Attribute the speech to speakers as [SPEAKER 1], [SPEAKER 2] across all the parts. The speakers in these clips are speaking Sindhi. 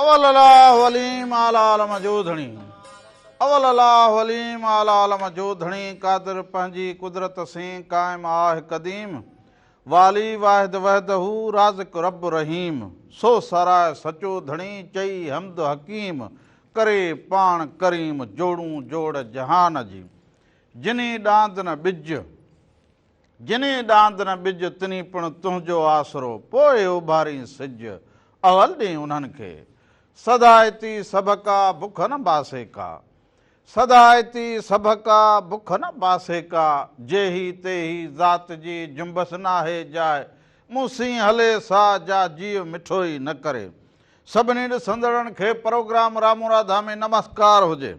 [SPEAKER 1] اول الله عليم اعلي عالم جو ڌڻي اول الله عليم اعلي عالم جو ڌڻي قادر پنهنجي قدرت سين قائم آه قديم والي واحد وحده رازق رب رحيم سو ساراهه سچو ڌڻي چئي حمد حڪيم ڪري پاڻ ڪريم جوڙون جوڙ جهان جي جني ڏاند نه ٻج جني ڏاند نه ٻج، تني پڻ تنهنجو آسرو، پوء اڀارين سج، اول ڏئين انهن کي. سدائتي سڀڪا، بک نه باسي ڪا. سدائتي سڀڪا، بک نه باسي ڪا، جيهي تيهي ذات جي، جنبس ناهي جاء، مون سين هلي سا، جا جيء مٺوئي نه ڪري. سڀني ڏسندڙن کي پروگرام رامو راڌا ۾ نمسڪار هجي.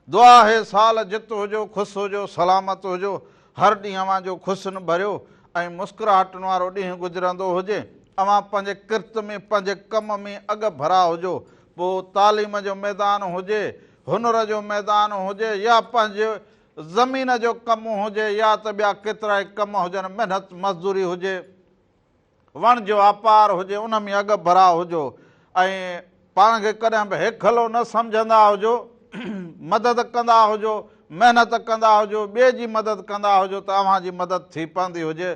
[SPEAKER 1] دعا آهي سال جت هجو خوس هجو سلامت هجو هر ڏينهن اوهان جو خوشين ڀريو ۽ مسڪراهٽن وارو ڏينهن گذرندو هجي اوهان پنهنجي ڪرت ۾ پنهنجي ڪم ۾ اڳ ڀرا هجو پوء تعليم جو ميدان هجي هنر جو ميدان هجي يا پنهنجي زمين جو ڪم هجي يا ته ٻيا ڪيترائي ڪم هجن محنت مزدوري هجي. وڻج واپار هجي ان ۾ اڳڀرا هجو ۽ پاڻ کي ڪڏهن به هيکلو نه سمجهندا هجو، مدد ڪندا هجو، محنت ڪندا هجو، ٻئي جي مدد ڪندا هجو ته اوهان جي مدد ٿي پوندي هجي،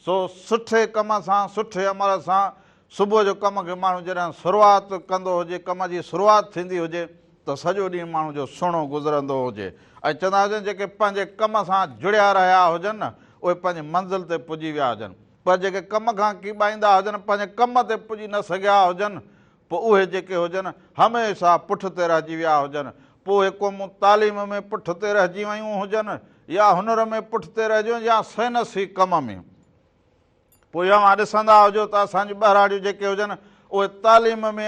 [SPEAKER 1] سو سٺي ڪم سان سٺي عمل سان صبح جو ڪم کي ماڻهو جڏهن شروعات ڪندو هجي، ڪم جي شروعات ٿيندي هجي ته سڄو ڏينهن ماڻهو جو سهڻو گذرندو هجي ۽ چوندا هجن جيڪي پنهنجي ڪم سان جڙيا رهيا هجن نه اهي پنهنجي منزل تي پڄي ويا هجن. پر جيڪي ڪم کان ڪيٻائيندا هجن، پنهنجي ڪم تي پڄي نه سگهيا هجن، پوء اهي جيڪي هجن، هميشه پٺ تي رهجي ويا هجن. پوء اهي قومون تعليم ۾ پٺ تي رهجي ويون هجن يا هنر ۾ پٺ تي رهجي ويون يا سائنسي ڪم ۾. پوء اوهان ڏسندا هجو ته اسان جون ٻهراڙيون جيڪي هجن، اهي تعليم ۾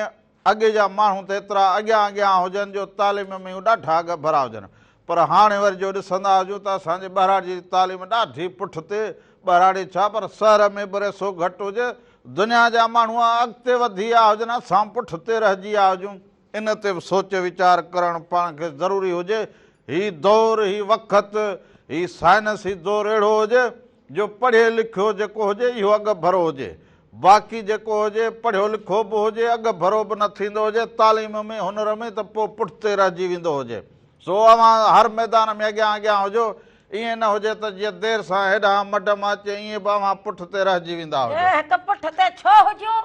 [SPEAKER 1] اڳي جا ماڻهو ته ايترا اڳيان اڳيان هجن جو تعليم ۾ هو ڏاڍا اڳڀرا هجن پر هاڻي وري جو ڏسندا هجون ته اسان جي ٻهراڙي جي تعليم ڏاڍي پٺ تي، ٻهراڙي ڇا پر شهر ۾ به ريسو گهٽ هجي، دنيا جا ماڻهو اڳتي وڌي ويا هجن اسان پٺ تي رهجي ويا هجون. ان تي به سوچ ويچار ڪرڻ پاڻ کي ضروري هجي. هي دور، هي وقت، هي سائنسي دور اهڙو هجي جو پڙهي لکيو جيڪو هجي اهو اڳڀرو هجي. باقي جيڪو هجي پڙهيو لکيو به هجي اڳڀرو به نه ٿيندو هجي تعليم ۾ هنر ۾ ته پوء پٺتي رهجي ويندو هجي. سو اوهان هر ميدان ۾ اڳيان اڳيان هجو ائين نه هجي ته جيئن دير سان هيڏانهن مڍ مان اچي ائين به اوهان پٺتي رهجي ويندا هجو.
[SPEAKER 2] هڪ پٺتي ڇو هجون؟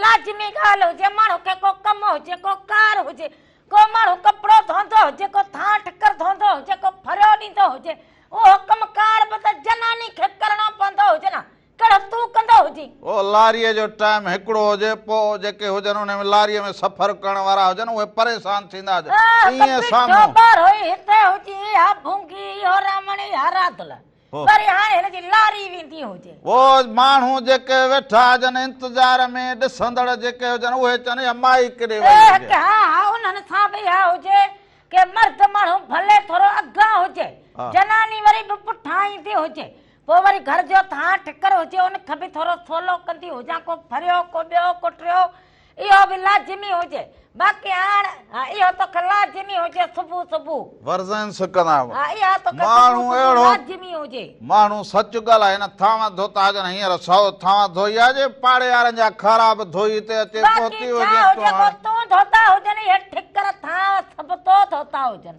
[SPEAKER 2] لازمي ڳالهه هجي، ماڻهو کي ڪو ڪم هجي، ڪو ڪار هجي، ڪو ماڻهو ڪپڙو ڌوئندو هجي، ڪو ٿانء ٺڪر ڌوئندو هجي، ڪو ڦريو ڏيندو هجي، اهو ڪم ڪار به ته جناني کي ڪرڻو پوندو هجي نه، ڪهڙو تون ڪندو هجين.
[SPEAKER 1] اهو لاريء جو ٽائيم هڪڙو هجي، پوء جيڪي هجن انهي ۾ لاريء ۾ سفر ڪرڻ وارا هجن، اهي پريشان ٿيندا هجن.
[SPEAKER 2] اهو ته
[SPEAKER 1] ائين
[SPEAKER 2] بيٺو
[SPEAKER 1] سامهون.
[SPEAKER 2] ٻارهو ئي هتي هجي، اها ڀونگي، اهو رامڻ، اها راڌل. وري هاڻي هن جي لاري ويندي هجي.
[SPEAKER 1] اهو ماڻهو جيڪي ويٺا هجن انتظار ۾ ڏسندڙ جيڪي هجن اهي چون اها مائي ڪيڏي وئي هجي.
[SPEAKER 2] ها ها انهن سان به اها هجي ڪي مرد ماڻهو ڀلي ٿورو اڳيان هجي جناني وري به پٺان ايندي هجي پوء وري گهر جو ٿانء ٺڪر هجي ان کي به ٿورو سولو ڪندي هجان ڪو ڦريو ڪو ٻيو ڪو ٽيو اهو به لازمي هجي. باقي هاڻ اهو توکي لازمي هجي صبح صبح.
[SPEAKER 1] ورزنس ڪندا
[SPEAKER 2] ها اها توکي صبح صبح لازمي هجي.
[SPEAKER 1] ماڻهو سچ ڳالهائي نه ٿانو ڌوتا هجن هينئر سو ٿانو ڌوئي آ جي پاڙي وارن جا کارا به ڌوئي هتي اچي
[SPEAKER 2] باقي
[SPEAKER 1] پهتي
[SPEAKER 2] ڇا
[SPEAKER 1] هجين
[SPEAKER 2] هجي
[SPEAKER 1] تون
[SPEAKER 2] ڪو
[SPEAKER 1] هاڻي.
[SPEAKER 2] تون ڌوتا هجن اهي ٺڪر ٿانو سڀ تو ڌوتا هجن.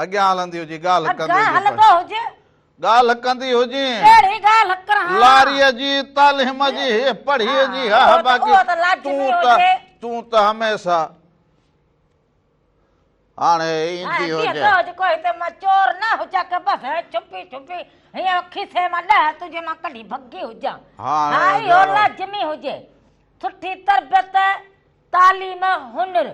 [SPEAKER 1] اڳيان هلندي هجي ڳالهه ڪندي
[SPEAKER 2] اڳيان
[SPEAKER 1] هجي
[SPEAKER 2] هلندو هجي.
[SPEAKER 1] ڳالهه ڪندي هجين.
[SPEAKER 2] ڪهڙي ڳالهه ڪران.
[SPEAKER 1] لاريء جي، تعليم جي، هي پڙهيء جي، ها باقي تون ته تون ته هميشه هاڻي ايندي هجي.
[SPEAKER 2] ڪو هتي مان چور نه هجان ڪي بس ڇپي ڇپي هيئن کيسي مان ڏهه تنهنجي مان ڪڍي ڀڳي هجان. ها اهو لازمي هجي. سٺي تربيت، تعليم، هنر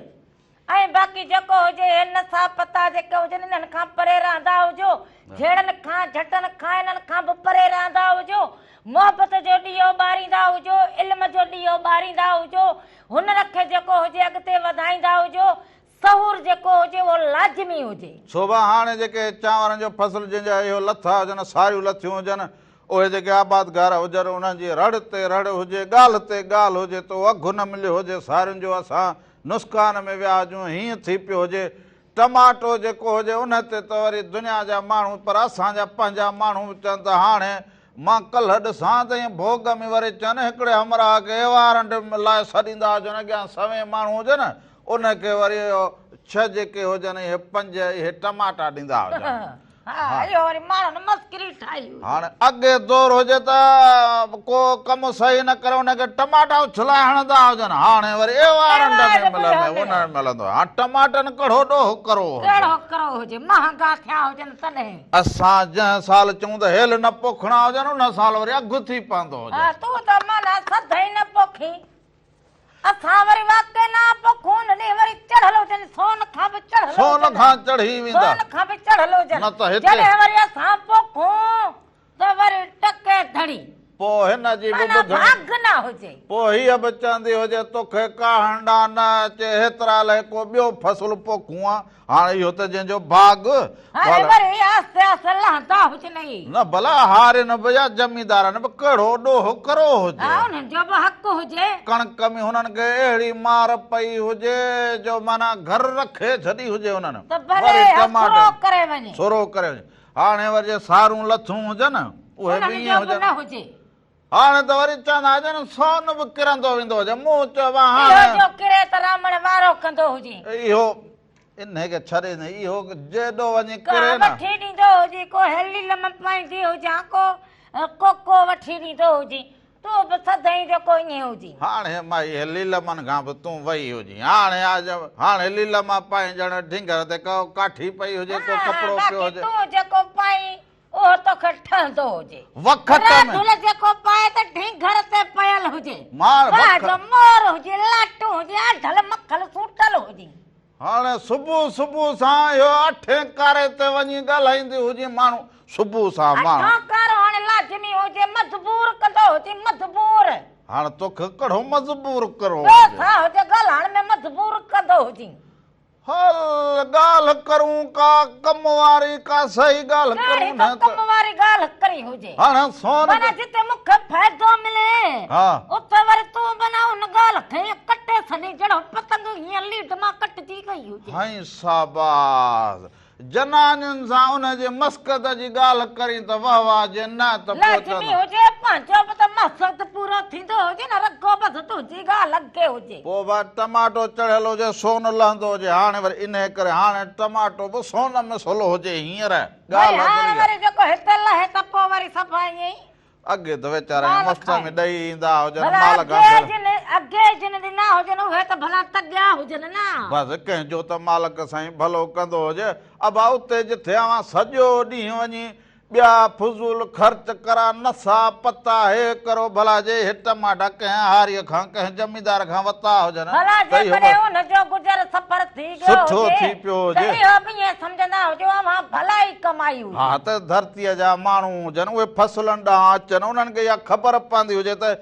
[SPEAKER 2] ۽ باقي جيڪو هجي اهي نشا پتا جيڪي هجن انهن کان پري رهندا هجو، جهيڙن کان، جهٽن کان انهن کان به پري رهندا هجو، محبت جو ڏيئو ٻاريندا هجو، علم جو ڏيئو ٻاريندا هجو، هنر کي جيڪو هجي اڳتي وڌائيندا هجو، شعور جيڪو هجي اهو لازمي هجي.
[SPEAKER 1] صوبا هاڻي جيڪي چانورن جو فصل جنهن جا اهو لٿا هجن، ساريون لٿيون هجن، اهي جيڪي آبادگار هجن انهن جي رڙ تي رڙ هجي، ڳالهه تي ڳالهه هجي ته اگهه نه مليو هجي، سارين جو اسان نسقان ۾ ويا هجون، هيئن ٿي پيو هجي، ٽماٽو جيڪو هجي ان تي ته وري دنيا جا ماڻهو پر اسان جا پنهنجا ماڻهو به چون ته هاڻي مان ڪلهه ڏسان ته ائين ڀوڳ ۾ وري چون هڪڙي همراهه کي وارنٽ لاء سڏيندا هجن اڳيان سوين ماڻهو هجن ان کي وري اهو ڇهه جيڪي هجن اهي پنج اهي ٽماٽا ڏيندا هجن.
[SPEAKER 2] ها اهو وري ماڻهن مسخري ٺاهي هئي.
[SPEAKER 1] هاڻي اڳي دور هجي ته ڪو ڪم صحيح نه ڪري ان کي ٽماٽا اڇلائي هڻندا هجن هاڻي وري ايوارنڊ ۾ ملندو ان ۾ ملندو هاڻ ٽماٽن ڪهڙو ڏوهه ڪرو هجي.
[SPEAKER 2] ڪهڙو ڪرو هجي مهانگا ٿيا هجن تڏهن.
[SPEAKER 1] اسان جنهن سال چئون ته هيل نه پوکڻا هجن ان سال وري اگهه ٿي پوندو هجي.
[SPEAKER 2] ها تون ته معنيٰ سڌ ئي نه پوکين. اسان وري واقعي نه پوکون ان ڏينهن وري چڙهيل هجن سون کان به چڙهيل هجن.
[SPEAKER 1] سون کان چڙهي ويندا.
[SPEAKER 2] سون کان به چڙهيل هجن.
[SPEAKER 1] نه ته هتي.
[SPEAKER 2] جڏهن وري اسان پوکون ته وري ٽڪي ڌڙي.
[SPEAKER 1] پوء هن جي به
[SPEAKER 2] معنيٰ
[SPEAKER 1] ٻڌڻي.
[SPEAKER 2] ڀاڳ نه هجي.
[SPEAKER 1] پوء هيء به چوندي هجي توکي ڪاهڻ ڏانهن نه اچي هيترا لئه ڪو ٻيو فصل پوکون ها. هاڻ اهو ته جنهن جو ڀاڳ.
[SPEAKER 2] هاڻي وري آهستي آهستي لهندا هجن ئي.
[SPEAKER 1] نه ڀلا هارين به يا زميندارن به ڪهڙو ڏوهه ڪرو هجي.
[SPEAKER 2] ها انهن جو به حق هجي.
[SPEAKER 1] ڪڻڪ ۾ هنن کي اهڙي مار پئي هجي جو معنيٰ گهر رکي ڇڏي هجي هنن.
[SPEAKER 2] ته ڀلي سرو ڪري وڃي.
[SPEAKER 1] سرو ڪري وڃي. هاڻي وري جي سارون لٿون هجن اهي به ائين هجن.
[SPEAKER 2] انهن جو به نه هجي.
[SPEAKER 1] هاڻي ته وري چوندا هجن سون به ڪرندو ويندو هجي. مون چيو وا هاڻي.
[SPEAKER 2] اهو جو ڪري ته رامڻ وارو ڪندو هجي.
[SPEAKER 1] اهو انهي کي ڇڏي نه اهو جيڏو وڃي ڪري نه.
[SPEAKER 2] ڪا وٺي ڏيندو هجي ڪو هيلي لم پائيندي هجان ڪو ڪوڪو وٺي ڏيندو هجي تون به سدائين جو ڪو ائين هجين.
[SPEAKER 1] هاڻي مائي هي ليلمن کان به تون وئي هجين هاڻي آج هاڻي ليلما پائين ڄڻ ڍنگر تي ڪو ڪاٺي پئي هجي ڪو ڪپڙو پيو هجي.
[SPEAKER 2] باقي تون جيڪو پائين اهو توکي ٺهندو هجي.
[SPEAKER 1] وک ته ۾.
[SPEAKER 2] راڌل جيڪو پائي ته ڍينگهر تي پيل هجي.
[SPEAKER 1] مار وک.
[SPEAKER 2] واهه جو مور هجي، لاٽون هجي، آڍل مکل سوٽل هجي.
[SPEAKER 1] هاڻي صبح صبح سان اهو اٺين ڪاري تي وڃي ڳالهائيندي هجي ماڻهو صبح سان ماڻهو.
[SPEAKER 2] اٺون ڪارو هاڻي لازمي هجي، مجبور ڪندو هجي مجبور.
[SPEAKER 1] هاڻي توکي ڪهڙو مجبور ڪرو
[SPEAKER 2] ٻيو
[SPEAKER 1] هجي.
[SPEAKER 2] ڇا هجي ڳالهائڻ ۾ مجبور ڪندو هجي.
[SPEAKER 1] هل ڳالهه ڪرون ڪا ڪم واري ڪا صحيح ڳالهه
[SPEAKER 2] ڪهڙي
[SPEAKER 1] ڪرون نه
[SPEAKER 2] ته ڪم واري ڳالهه ڪري هجي.
[SPEAKER 1] هاڻ سون
[SPEAKER 2] معنيٰ جتي مون کي فائدو ملي
[SPEAKER 1] ها.
[SPEAKER 2] اتي وري تون بنا ان ڳالهه کي ائين ڪٽي ڇڏين جهڙو پتنگ هيئن ليڊ مان ڪٽجي وئي هجي.
[SPEAKER 1] هائين شاباس جنانين سان ان جي مسقط جي ڳالهه ڪرين ته وهه واه جي نه ته پوء
[SPEAKER 2] لازمي
[SPEAKER 1] چوندو.
[SPEAKER 2] هجي پنهنجو به ته مقصد پورو ٿيندو هجي نه رڳو بس تنهنجي ڳالهه اڳي هجي.
[SPEAKER 1] پوء به ٽماٽو چڙهيل هجي سون لهندو هجي هاڻي وري انهي ڪري هاڻي ٽماٽو به سون مثل هجي هينئر
[SPEAKER 2] وري
[SPEAKER 1] ڳالهه
[SPEAKER 2] هاڻي
[SPEAKER 1] اصلي آهي.
[SPEAKER 2] وري جيڪو هتي لهي ته پوء وري صفا ائين ئي.
[SPEAKER 1] اڳي ته ويچارا ائين
[SPEAKER 2] مال
[SPEAKER 1] مست ۾
[SPEAKER 2] کائي.
[SPEAKER 1] ڏئي ايندا هجن
[SPEAKER 2] ڀلا
[SPEAKER 1] مال
[SPEAKER 2] اڳي
[SPEAKER 1] گانڌر.
[SPEAKER 2] جن اڳي جن ڏنا هجن اهي ته ڀلا تڳيا هجن نه.
[SPEAKER 1] بس ڪنهن جو ته مالڪ سائين ڀلو ڪندو هجي. ابا اتي جٿي اوهان سڄو ڏينهن وڃي ٻيا فضول خرچ ڪرا نسا پتا هي ڪرو ڀلا جي اهي ٽماٽا ڪنهن هاريء کان ڪنهن زميندار کان وتا هجن
[SPEAKER 2] ڀلا
[SPEAKER 1] ته اهو
[SPEAKER 2] جيڪڏهن ان جو گذر سفر ٿي گيو
[SPEAKER 1] سٺو
[SPEAKER 2] هجي
[SPEAKER 1] ٿي پيو
[SPEAKER 2] ته
[SPEAKER 1] هجي.
[SPEAKER 2] اهو به ائين سمجهندا هجو اوهان ڀلائي ڪمائي هجي.
[SPEAKER 1] ها ته ڌرتيء جا ماڻهو هجن اهي فصلن ڏانهن اچن انهن کي اها خبر پوندي هجي ته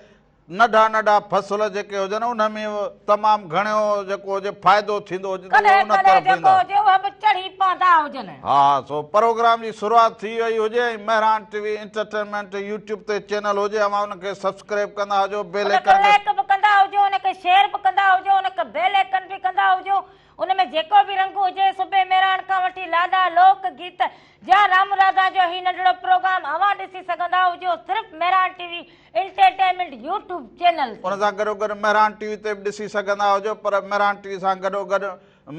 [SPEAKER 1] ننڍا ننڍا فصل جيڪي هجن ان ۾ تمام گهڻو جيڪو هجي فائدو ٿيندو هجي ته اهي
[SPEAKER 2] ڪڏهن
[SPEAKER 1] ان
[SPEAKER 2] ڪڏهن
[SPEAKER 1] طرف
[SPEAKER 2] جيڪو
[SPEAKER 1] ايندا.
[SPEAKER 2] هجي اهي به چڙهي پوندا هجن.
[SPEAKER 1] ها سو پروگرام جي شروعات ٿي وئي هجي ۽ Mehran T V entertainment YouTube تي چينل هجي اوهان ان کي سبسڪرائب ڪندا هجو بيل
[SPEAKER 2] ان کي
[SPEAKER 1] آئيڪن کي.
[SPEAKER 2] لائيڪ به ڪندا هجو ان کي شيئر به ڪندا هجو ان کي بيل آئيڪن به ڪندا هجو ان ۾ جيڪو به رنگ هجي، صبح مهراڻ کان وٺي لاڏا، لوڪ گيت يا رام راڌا جو هي ننڍڙو پروگرام اوهان ڏسي سگهندا هجو صرف Mehran T V entertainment YouTube channel تي.
[SPEAKER 1] ان سان گڏوگڏ مهراڻ ٽي وي تي به ڏسي سگهندا هجو پر مهراڻ ٽي وي سان گڏوگڏ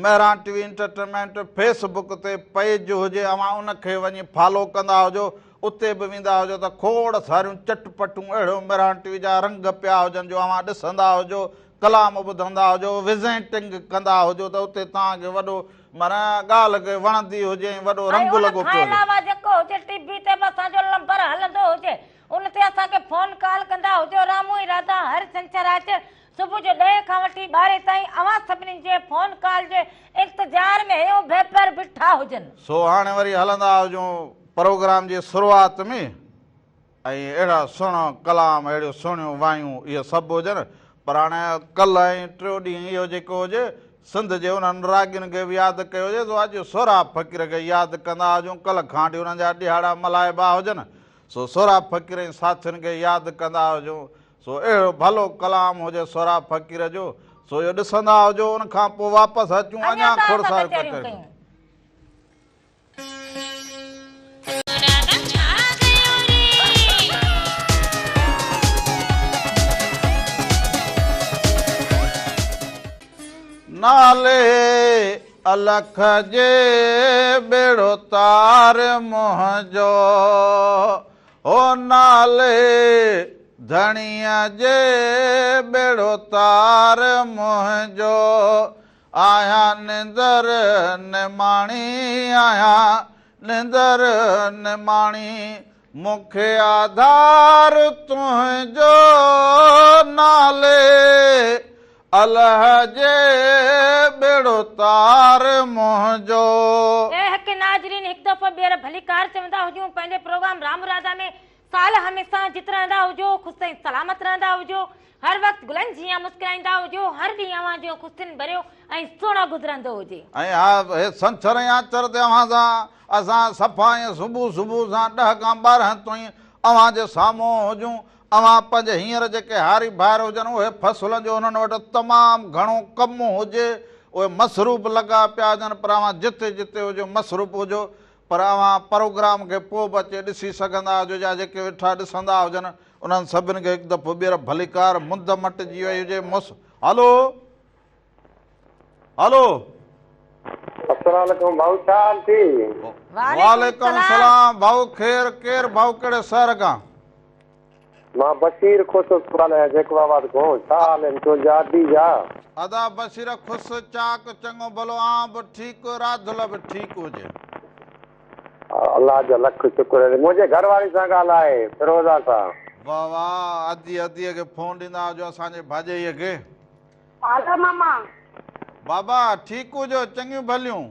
[SPEAKER 1] Mehran T V entertainment Facebook تي پيج هجي اوهان ان کي وڃي فالو ڪندا هجو اتي به ويندا هجو ته کوڙ ساريون چٽ پٽون اهڙو مهراڻ ٽي وي جا رنگ پيا هجن جو اوهان ڏسندا هجو ڪلام ٻڌندا هجو، وزيٽنگ ڪندا هجو ته اتي توهان کي وڏو معنيٰ ڳالهه کي وڻندي هجي ۽ وڏو
[SPEAKER 2] ۽
[SPEAKER 1] رنگ
[SPEAKER 2] ان
[SPEAKER 1] لڳو
[SPEAKER 2] کان
[SPEAKER 1] پيو هجي.
[SPEAKER 2] علاوه جيڪو هجي ٽي وي تي به اسان جو لمبر هلندو هجي ان تي اسان کي فون ڪال ڪندا هجو. رامو ۽ راڌا هر ڇنڇر آچر صبح جو ڏهين کان وٺي ٻارهين تائين اوهان سڀني جي فون ڪال جي انتظار ۾ هيون ڀيپر بيٺا هجن.
[SPEAKER 1] سو هاڻي وري هلندا هجون پروگرام جي شروعات ۾. ۽ اهڙا سهڻا ڪلام، اهڙيون سهڻيون وايون اهي سڀ هجن، پر هاڻي ڪلهه ۽ ٽيون ڏينهن اهو جيڪو هجي، سنڌ جي انهن راڳين کي به ياد ڪيو هجي، سو اڄ سهراب فقير کي ياد ڪندا هجون، ڪلهه کان وٺي انهن جا ڏهاڙا ملهائبا هجن، سو سهراب فقير ۽ ساٿين کي ياد ڪندا هجون، سو اهڙو ڀلو ڪلام هجي سهراب فقير جو، سو اهو ڏسندا هجو، ان کان پوء واپس اچون
[SPEAKER 2] اڃا
[SPEAKER 1] اڃا
[SPEAKER 2] ته
[SPEAKER 1] کوڙ
[SPEAKER 2] اسان
[SPEAKER 1] ساريون
[SPEAKER 2] ڪچهريون
[SPEAKER 1] ڪچهريون.
[SPEAKER 2] ڪيون.
[SPEAKER 1] نالي الک جي ٻيڙو تار منهنجو، هو نالي ڌڻيء جي ٻيڙو تار منهنجو، آهيان نندر نماڻي، آهيان نندر نماڻي، مون کي آڌار تنهنجو، نالي الهه جي ٻيڙو تار منهنجو.
[SPEAKER 2] اي حق ناظرين هڪ دفعو ٻيهر ڀليڪار چوندا هجون پنهنجي پروگرام رام راڌا ۾ سال هميشه جت رهندا هجو خوش ۽ سلامت رهندا هجو هر وقت گلن جيان مسڪرائيندا هجو هر ڏينهن اوهان جو خوشين ڀريو ۽ سهڻو گذرندو هجي.
[SPEAKER 1] ۽ ها هي ڇنڇر ۽ آچر تي اوهان سان اسان صفا ائين صبح صبح سان ڏهه کان 12 تائين اوهان جي سامهون هجون. اوهان پنهنجي هينئر جيڪي هاري ڀائر هجن اهي فصلن جو انهن وٽ تمام گهڻو ڪم هجي اهي مصروف لڳا پيا هجن پر اوهان جتي جتي هجو مصروف هجو پر اوهان پروگرام کي پوء به اچي ڏسي سگهندا هجو يا جيڪي ويٺا ڏسندا هجن انهن سڀن کي هڪ دفعو ٻيهر ڀليڪار مند مٽجي وئي هجي مس هلو هلو.
[SPEAKER 3] السلام عليڪم ڀائو ڇا حال ٿي.
[SPEAKER 1] وعليڪم السلام ڀائو خير ڪير ڀائو ڪهڙي شهر کان.
[SPEAKER 3] مان بشير کوسو ٿو ڳالهايان جيڪب آباد کان ڇا حال آهن تنهنجا ادي جا.
[SPEAKER 1] ادا بشير خوش چاڪ چڱو ڀلو آن به ٺيڪ راڌل به ٺيڪ هجي.
[SPEAKER 3] الله جا لک شڪر آهن منهنجي گهر واري سان ڳالهاء فيروزا سان.
[SPEAKER 1] واه واه ادي ادي کي فون ڏيندا هجو اسان جي ڀاڄائي کي.
[SPEAKER 4] هلو ماما.
[SPEAKER 1] بابا ٺيڪ هجو چڱيون ڀليون.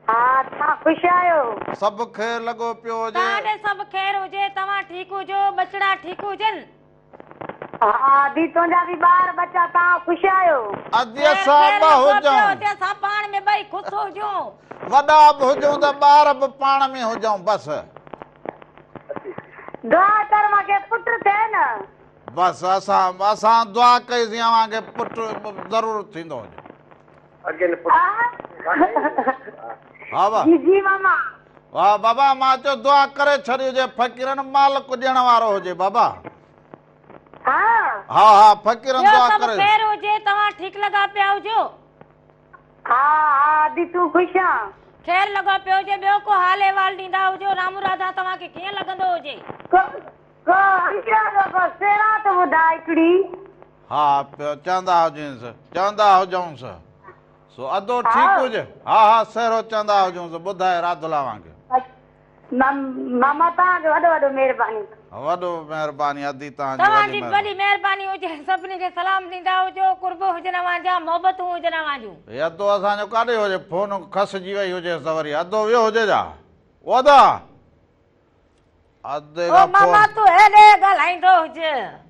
[SPEAKER 4] ها توهان خوش آهيو.
[SPEAKER 1] سڀ خير لڳو پيو هجي.
[SPEAKER 2] توهان ڏي سڀ خير هجي توهان ٺيڪ هجو ٻچڙا ٺيڪ هجن.
[SPEAKER 4] ها ادي تنهنجا به ٻار ٻچا توهان خوش آهيو.
[SPEAKER 1] ادي
[SPEAKER 2] خير
[SPEAKER 1] اسان
[SPEAKER 2] خير
[SPEAKER 1] ٻه
[SPEAKER 2] لڳو پيو
[SPEAKER 1] هجون.
[SPEAKER 2] هجي اسان پاڻ ۾ ٻئي خوش هجون.
[SPEAKER 1] وڏا به هجون ته ٻار به پاڻ ۾ هجون بس.
[SPEAKER 4] دعا ڪر مان کي پٽ ٿئي نه.
[SPEAKER 1] بس اسان اسان دعا ڪئي سين اوهان کي پٽ ضرور ٿيندو هجي. ها با.
[SPEAKER 4] جي جي ماما.
[SPEAKER 1] ها بابا مان چيو دعا ڪري ڇڏي هجي فقيرن مالڪ ڏيڻ وارو هجي بابا.
[SPEAKER 4] ها.
[SPEAKER 1] ها ها فقيرن
[SPEAKER 2] ٻيو
[SPEAKER 1] دعا
[SPEAKER 2] سڀ
[SPEAKER 1] ڪري.
[SPEAKER 2] خير هجي توهان ٺيڪ لڳا پيا هجو.
[SPEAKER 4] ها ها ادي تون خوش آن.
[SPEAKER 2] خير لڳو پيو هجي ٻيو ڪو حال احوال ڏيندا هجو رامو راڌا توهان کي ڪيئن لڳندو هجي.
[SPEAKER 4] ڪو ڪو اميران جو ڪو سيرات ٻڌاء هڪڙي.
[SPEAKER 1] ها پيو چوندا هجونس چوندا هجونس سو ادو ٺيڪ
[SPEAKER 4] ها.
[SPEAKER 1] هجي ها ها سهرو چوندا هجونس ٻڌائي راڌل اوهان کي.
[SPEAKER 4] ماما توهان جو وڏو وڏو مهرباني.
[SPEAKER 1] وڏو مهرباني ادي توهان جي
[SPEAKER 2] توهان
[SPEAKER 1] وڏي
[SPEAKER 2] جي
[SPEAKER 1] مهرباني.
[SPEAKER 2] وڏي مهرباني هجي سڀني کي سلام ڏيندا هجو قرب هجن اوهان جا محبتون هجن اوهان جون.
[SPEAKER 1] هي ادو اسان جو ڪاڏي هجي فون کسجي وئي هجيس ته وري ادو ويو هجي جا او ادا. ادي
[SPEAKER 2] او
[SPEAKER 1] کان
[SPEAKER 2] ماما
[SPEAKER 1] فون
[SPEAKER 2] تون هيڏي ڳالهائيندو هج.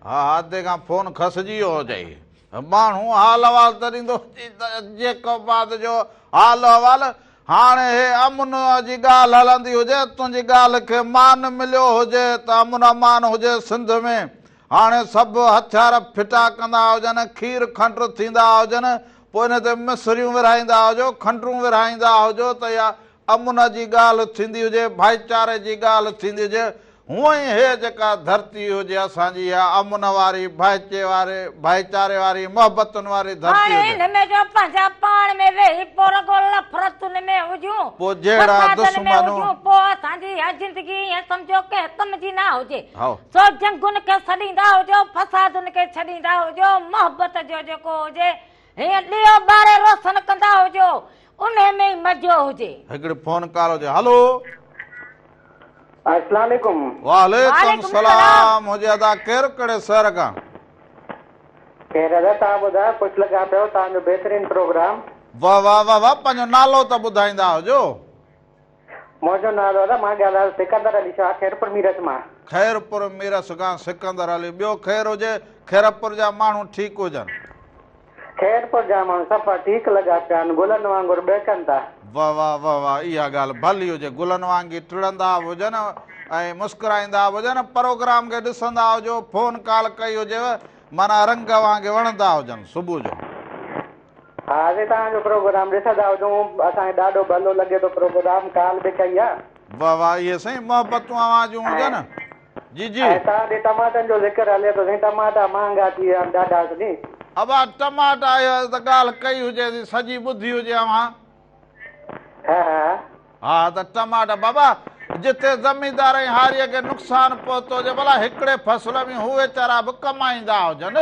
[SPEAKER 1] ها ها ادي کان فون کسجي ويو هجئي. ماڻهو حال احوال ته ڏيندو هجي ته جيڪب آباد جو حال احوال هاڻي هي امن جي ڳالهه هلندي هجي تنهنجي ڳالهه کي مان مليو هجي ته امن امان هجي سنڌ ۾ هاڻي سڀ هٿيار ڦٽا ڪندا هجن کير کنڊ ٿيندا هجن پوء ان تي مصريون ورهائيندا هجو کنڊون ورهائيندا هجو ته اها امن جي ڳالهه ٿيندي هجي، ڀائيچاري جي ڳالهه ٿيندي هجي، هونئن ئي هيء جيڪا ڌرتي هجي اسان جي اها امن واري، ڀائچي واري، ڀائيچاري واري، محبتن واري ڌرتي
[SPEAKER 2] هاڻي
[SPEAKER 1] هجي.
[SPEAKER 2] ان ۾ جو پنهنجا پاڻ ۾ ويهي پوء رڳو نفرتن ۾ هجون،
[SPEAKER 1] پوء جهيڙا،
[SPEAKER 2] فسادن ۾
[SPEAKER 1] دشمنون.
[SPEAKER 2] هجون، پوء اسان جي اها زندگي ائين سمجهو ڪنهن ڪم جي نه هجي.
[SPEAKER 1] هائو.
[SPEAKER 2] سو جنگن کي سڏيندا هجو، فسادن کي ڇڏيندا هجو، محبت جو جيڪو هجي، هيئن ڏيئو ٻاري روشن ڪندا هجو، انهي ۾ ئي مزو هجي.
[SPEAKER 1] هڪڙي فون ڪال هجي هلو.
[SPEAKER 3] اسلام عليڪم.
[SPEAKER 1] وعليڪم السلام هجي ادا ڪير ڪهڙي شهر کان.
[SPEAKER 3] خير ادا توهان ٻڌايو خوش لڳا پيو توهان جو بهترين پروگرام.
[SPEAKER 1] واه واه واه واه پنهنجو نالو ته ٻڌائيندا هجو.
[SPEAKER 3] منهنجو نالو ادا مان ڳالهايان سڪندر علي شاهه خيرپور ميرس مان.
[SPEAKER 1] خيرپور ميرس کان سڪندر علي ٻيو خير هجي خيرپور جا ماڻهو ٺيڪ هجن.
[SPEAKER 3] خيرپور جا ماڻهو صفا ٺيڪ لڳا پيا آهن گلن وانگر ٻهڪن ٿا.
[SPEAKER 1] واه واه واه واه اها ڳالهه ڀلي هجي گلن وانگي ٽڙندا به هجن ۽ مسڪرائيندا به هجن پروگرام کي ڏسندا هجو فون ڪال ڪئي هجيو معنيٰ رنگ وانگي وڻندا هجن صبح جو.
[SPEAKER 3] ها اسين توهان جو پروگرام ڏسندا هجون اسان کي ڏاڍو ڀلو لڳي ٿو پروگرام ڪال به ڪئي آ.
[SPEAKER 1] واه واه اهي سائين محبتون اوهان جون هجن جي جي.
[SPEAKER 3] ۽ توهان ڏي ٽماٽن جو ذڪر هلي ٿو سائين ٽماٽا مهانگا ٿي ويا آهن ڏاڍا سني.
[SPEAKER 1] ابا ٽماٽا اها ته ڳالهه ڪئي هجي ٿي سڄي ٻڌي هجي اوهان.
[SPEAKER 3] ها ها.
[SPEAKER 1] ها ته ٽماٽا بابا جتي زميندار ۽ هاريء کي نقصان پهتو هجي ڀلا هڪڙي فصل ۾ هو ويچارا به ڪمائيندا هجن.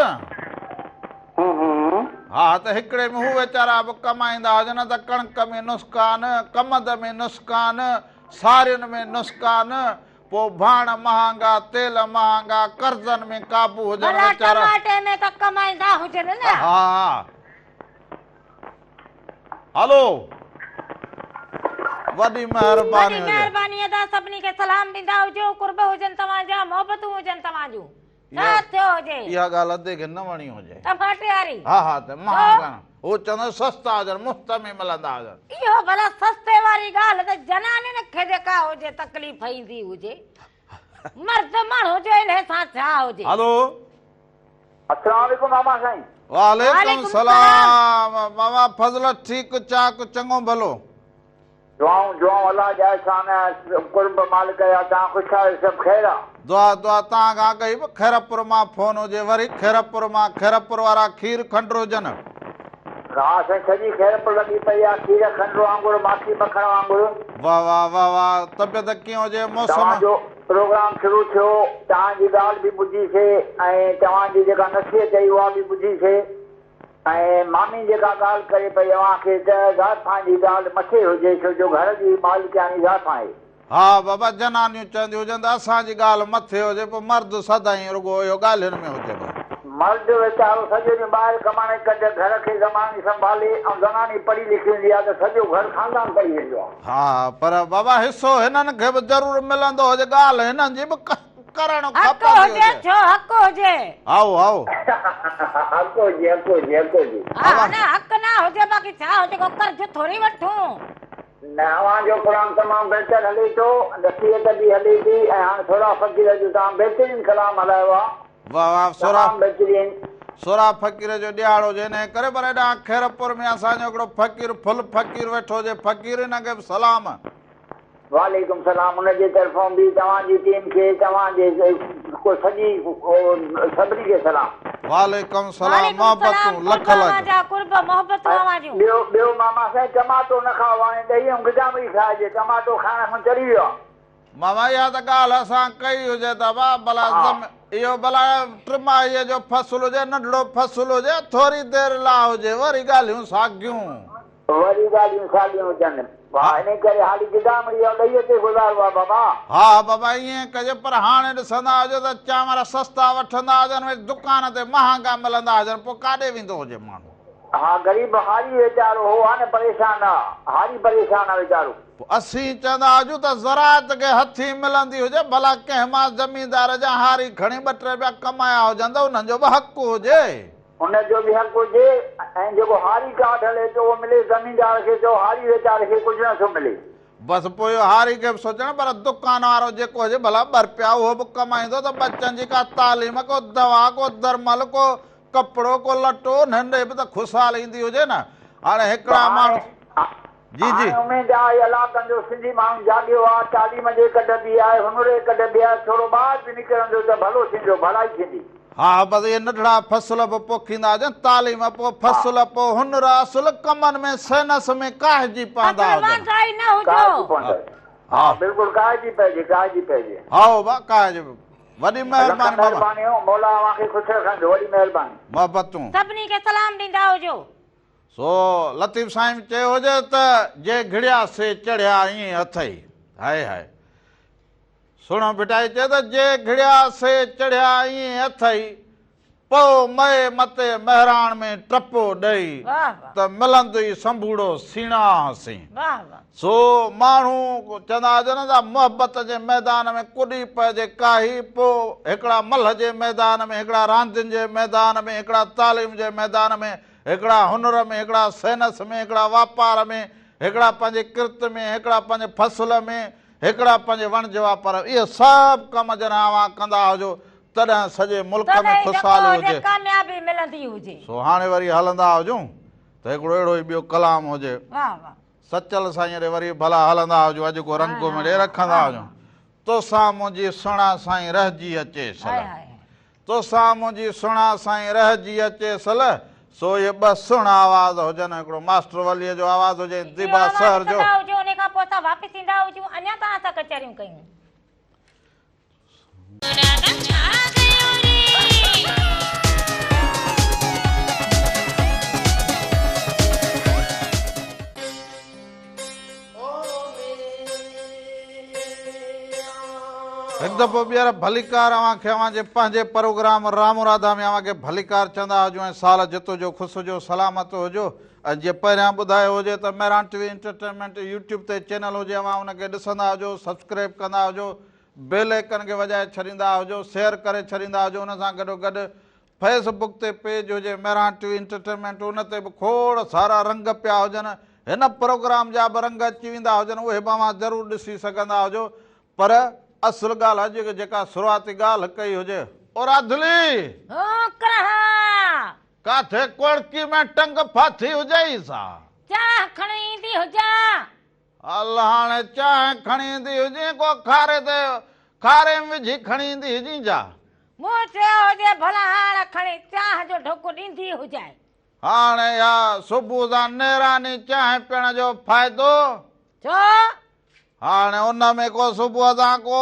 [SPEAKER 1] ها ته هڪڙي ۾ هو ويچارا به ڪمائيندا هجن نه ته ڪڻڪ ۾ نسقان، ڪمند ۾ نسقان، سارين ۾ نسقان، پوء ڀاڻ مهانگا، تيل مهانگا، قرضن ۾ قابو هجن
[SPEAKER 2] ڀلا
[SPEAKER 1] ويچارا.
[SPEAKER 2] ٽماٽي ۾ ته ڪمائيندا هجن نه.
[SPEAKER 1] ها هلو وڏي مهرباني
[SPEAKER 2] وڏي
[SPEAKER 1] هجي.
[SPEAKER 2] مهرباني ادا سڀني کي سلام ڏيندا هجو قرب هجن توهان جا محبتون هجن توهان جون ڇا ٿيو هجي.
[SPEAKER 1] اها ڳالهه ادي کي نه وڻي هجي.
[SPEAKER 2] ٽماٽي واري.
[SPEAKER 1] ها ها ته
[SPEAKER 2] ڇو؟
[SPEAKER 1] مهانگا هو چوندو سستا هجن مفت ۾ ملندا هجن.
[SPEAKER 2] اهو ڀلا سستي واري ڳالهه ته جنانين کي جيڪا هجي تڪليف ايندي هجي مرد ماڻهو جو انهي سان ڇا هجي.
[SPEAKER 1] هلو.
[SPEAKER 3] السلام عليڪم ماما سائين.
[SPEAKER 1] وعليڪم السلام ماما فضل ٺيڪ چاڪ چڱو ڀلو.
[SPEAKER 3] دعائون دعائون الله جا احسان قرب مالڪ جا توهان خوش آهيو سڀ خير آ.
[SPEAKER 1] دعا دعا توهان کان اڳ ئي به خيرپور مان فون هجي وري خيرپور مان خيرپور وارا کير کنڊ هجن.
[SPEAKER 3] ها سائين سڄي خيرپور لڳي پئي آ کير کنڊ وانگر ماکي مکڻ وانگر.
[SPEAKER 1] واه واه واه واه طبيعت ڪيئن هجي موسم.
[SPEAKER 3] توهان جو پروگرام شروع ٿيو توهان جي ڳالهه به ٻڌي سي ۽ توهان جي جيڪا نصيحت ڪئي اها به ٻڌي سي ۽ مامي جيڪا ڳالهه ڪري پئي اوهان کي ته زائفان جي ڳالهه مٿي هجي ڇو جو گهر جي مالڪياڻي زائفان آهي.
[SPEAKER 1] ها بابا جنانيون چونديون هجن ته اسان جي ڳالهه مٿي هجي پوء مرد سدائين رڳو اهو ڳالهين ۾ هجي پيو.
[SPEAKER 3] مرد ويچارو سڄو ڏينهن ٻاهر ڪمائڻ جي ڪڍ گهر کي زماني سنڀالي ۽ زناني پڙهي لکي هوندي آهي ته سڄو گهر خاندان پڙهي ويندو آهي.
[SPEAKER 1] ها پر بابا حصو هنن کي به ضرور ملندو هجي ڳالهه هنن جي به ڪرڻ
[SPEAKER 2] حق
[SPEAKER 1] کپندي
[SPEAKER 2] هجي
[SPEAKER 1] هجي.
[SPEAKER 2] ڇو حق هجي.
[SPEAKER 1] هائو هائو.
[SPEAKER 3] حق هجي حق هجي حق هجي.
[SPEAKER 2] ها نه حق نه هجي باقي ڇا هجي ڪو قرض ٿوري وٺون.
[SPEAKER 3] نه اوهان جو قرآن تمام بهتر هلي ٿو نصيحت به هلي ٿي ۽ هاڻ سهراب فقير جو تمام بهترين ڪلام هلايو آ
[SPEAKER 1] واه واه سهراب
[SPEAKER 3] تمام بهترين.
[SPEAKER 1] سهراب فقير جو ڏهاڙو هجي انهي ڪري پر هيڏانهن خيرپور ۾ اسان جو هڪڙو فقير ڦل فقير ويٺو هجي فقير هن کي به سلام.
[SPEAKER 3] وعليڪم سلام ان جي طرفون به توهان جي ٽيم کي توهان جي سڄي سڀني کي سلام.
[SPEAKER 1] وعليڪم سلام
[SPEAKER 2] وعليڪم سلام
[SPEAKER 1] محبتون
[SPEAKER 2] قرب
[SPEAKER 1] لک
[SPEAKER 2] اوهان
[SPEAKER 1] لک.
[SPEAKER 2] جا قرب محبتون اوهان جون.
[SPEAKER 3] ٻيو ٻيو ماما سائين ٽماٽو نه کائو هاڻي ڏهي ۽ گدامڙي کائجي ٽماٽو کائڻ کان چڙهي ويو آ.
[SPEAKER 1] ماما اها ته ڳالهه اسان ڪئي هجي ته ابا ڀلا زم اهو ڀلا ٽماهيء جو فصل هجي ننڍڙو فصل هجي ٿوري دير لا هجي وري ڳالهيون ساڳيون.
[SPEAKER 3] وري ڳالهيون ساڳيون هجن. ها انهي ڪري حالي گدامڙي ۽ ڏهي تي گذارو آ بابا.
[SPEAKER 1] ها بابا ائين ڪجي پر هاڻي ڏسندا هجو ته چانور سستا وٺندا هجن وري دڪان تي مهانگا ملندا هجن پوء ڪاڏي ويندو هجي ماڻهو.
[SPEAKER 3] ها غريب هاري ويچارو هو آ نه پريشان آ هاري پريشان آ ويچارو.
[SPEAKER 1] پوء اسين چوندا هجون ته زراعت کي هٿي ملندي هجي ڀلا ڪنهن مان زميندار جا هاري کڻي ٻه ٽي رپيا ڪمايا هجن ته انهن جو به حق هجي.
[SPEAKER 3] ان جو به حق هجي ۽ جيڪو هاري ڪارڊ هلي ٿو اهو ملي زميندار کي ٿو هاري ويچاري کي ڪجهه نه ٿو ملي.
[SPEAKER 1] بس پوء اهو هاري کي به سوچڻ پر دڪان وارو جيڪو هجي ڀلا ٻه رپيا اهو به ڪمائيندو ته ٻچن جي ڪا تعليم ڪو دوا ڪو درمل ڪو ڪپڙو ڪو لٽو انهن ڏي به ته خوشحال ايندي هجي نه هاڻي هڪڙا ماڻهو جي جي.
[SPEAKER 3] هاڻي اميد آهي الله ڪندو سنڌي ماڻهو جاڳيو آ تعليم جي ڪڍ به آهي هنر جي ڪڍ به آهي ٿورو ٻاهر به نڪرندو ته ڀلو ٿيندو ڀلائي ٿيندي.
[SPEAKER 1] ها بس اهي ننڍڙا فصل به پوکيندا هجن تعليم پوء فصل پوء هنر اصل ڪمن ۾ سينس ۾ ڪاهجي پوندا
[SPEAKER 2] اصل
[SPEAKER 1] هجن.
[SPEAKER 2] واندا ئي نه هجو.
[SPEAKER 3] ڪاهجي پوندا ها بلڪل ڪاهجي پئجي ڪاهجي پئجي.
[SPEAKER 1] هائو با ڪاهجي وڏي
[SPEAKER 3] لک
[SPEAKER 1] مهرباني بابا.
[SPEAKER 3] مهربانيون مولا اوهان کي خوش رکندو وڏي مهرباني.
[SPEAKER 1] محبتون.
[SPEAKER 2] سڀني کي سلام ڏيندا هجو.
[SPEAKER 1] سو لطيف سائين به چيو هجي ته جي گهڙيا سي چڙهيا ائين اٿئي. هائي هائي. سهڻو ڀٽائي چيو ته جي گهڙيا سي چڙهيا ائين اٿئي، پئو مئي متي مهراڻ ۾ ٽپو ڏئي ته ملندئي سنڀوڙو سيڻاهه سين. سو ماڻهو چوندا هجن ته محبت جي ميدان ۾ ڪڏي پئجي ڪاهي، پوء هڪڙا ملهه جي ميدان ۾، هڪڙا راندين جي ميدان ۾، هڪڙا تعليم جي ميدان ۾، هڪڙا هنر ۾، هڪڙا سائنس ۾، هڪڙا واپار ۾، هڪڙا پنهنجي ڪرت ۾، هڪڙا پنهنجي فصل ۾، هڪڙا پنهنجي وڻج واپار ۾، اهي سڀ ڪم جڏهن اوهان ڪندا هجو، تڏهن سڄي ملڪ ۾
[SPEAKER 2] تڏهن ئي جيڪو
[SPEAKER 1] خوشحالي
[SPEAKER 2] هجي
[SPEAKER 1] هجي.
[SPEAKER 2] ڪاميابي ملندي هجي.
[SPEAKER 1] سو هاڻي وري هلندا هجون ته هڪڙو اهڙو ئي ٻيو ڪلام هجي.
[SPEAKER 2] واه واه.
[SPEAKER 1] سچل سائينء ڏي وري ڀلا هلندا هجون، اڄ ڪو رنگ ۾ ڏي رکندا هجون. توسان منهنجي سهڻا سائين رهجي اچي شل. توسان منهنجي سهڻا سائين رهجي اچي سل، سو اهي ٻه سهڻا آواز هجن، هڪڙو ماسٽر وليء جو آواز هجي ۽
[SPEAKER 2] اهو
[SPEAKER 1] ديبا
[SPEAKER 2] آواز
[SPEAKER 1] سحر جو.
[SPEAKER 2] ٻڌندا هجو، انهي کان پوء اسان واپس ايندا هجون، اڃا توهان سان ڪچهريون ڪيون.
[SPEAKER 1] هڪ دفعو ٻيهر ڀليڪار اوهان کي اوهان جي پنهنجي پروگرام رامو راڌا ۾ اوهان کي ڀليڪار چوندا هجون ۽ سال جتو جو خوش هجو سلامت هجو ۽ جيئن پهريان ٻڌايو هجي ته Mehran T V entertainment YouTube تي چينل هجي اوهان ان کي ڏسندا هجو سبسڪرائب ڪندا هجو بيل آئيڪن کي وڄائي ڇڏيندا هجو شيئر ڪري ڇڏيندا هجو ان سان گڏو گڏ فيس بڪ تي پيج هجي مهراڻ ٽي وي انٽرٽينمينٽ ان تي به کوڙ سارا رنگ پيا هجن هن پروگرام جا به رنگ اچي ويندا هجن اهي به اوهان ضرور ڏسي سگهندا هجو پر اصل ڳالهه اڄ جيڪا شروعاتي ڳالهه ڪئي هجي او راڌلي!
[SPEAKER 2] هو ڪرها!
[SPEAKER 1] ڪاٿي ڪوڙڪي ۾ ٽنگ ڦاٿي هجئي سا.
[SPEAKER 2] چانهه کڻي ايندي هجان.
[SPEAKER 1] هل هاڻي چانهه کڻي ايندي هجين ڪو کاري تي کاري ۾ وجهي کڻي ايندي هجين ڇا؟
[SPEAKER 2] مون چيو هجي ڀلا هاڻ کڻي چانهه جو ڍڪ ڏيندي هجانء.
[SPEAKER 1] هاڻي اها صبح سان نيراني چانهه پيئڻ جو فائدو؟
[SPEAKER 2] ڇو؟
[SPEAKER 1] هاڻي ان ۾ ڪو صبح سان ڪو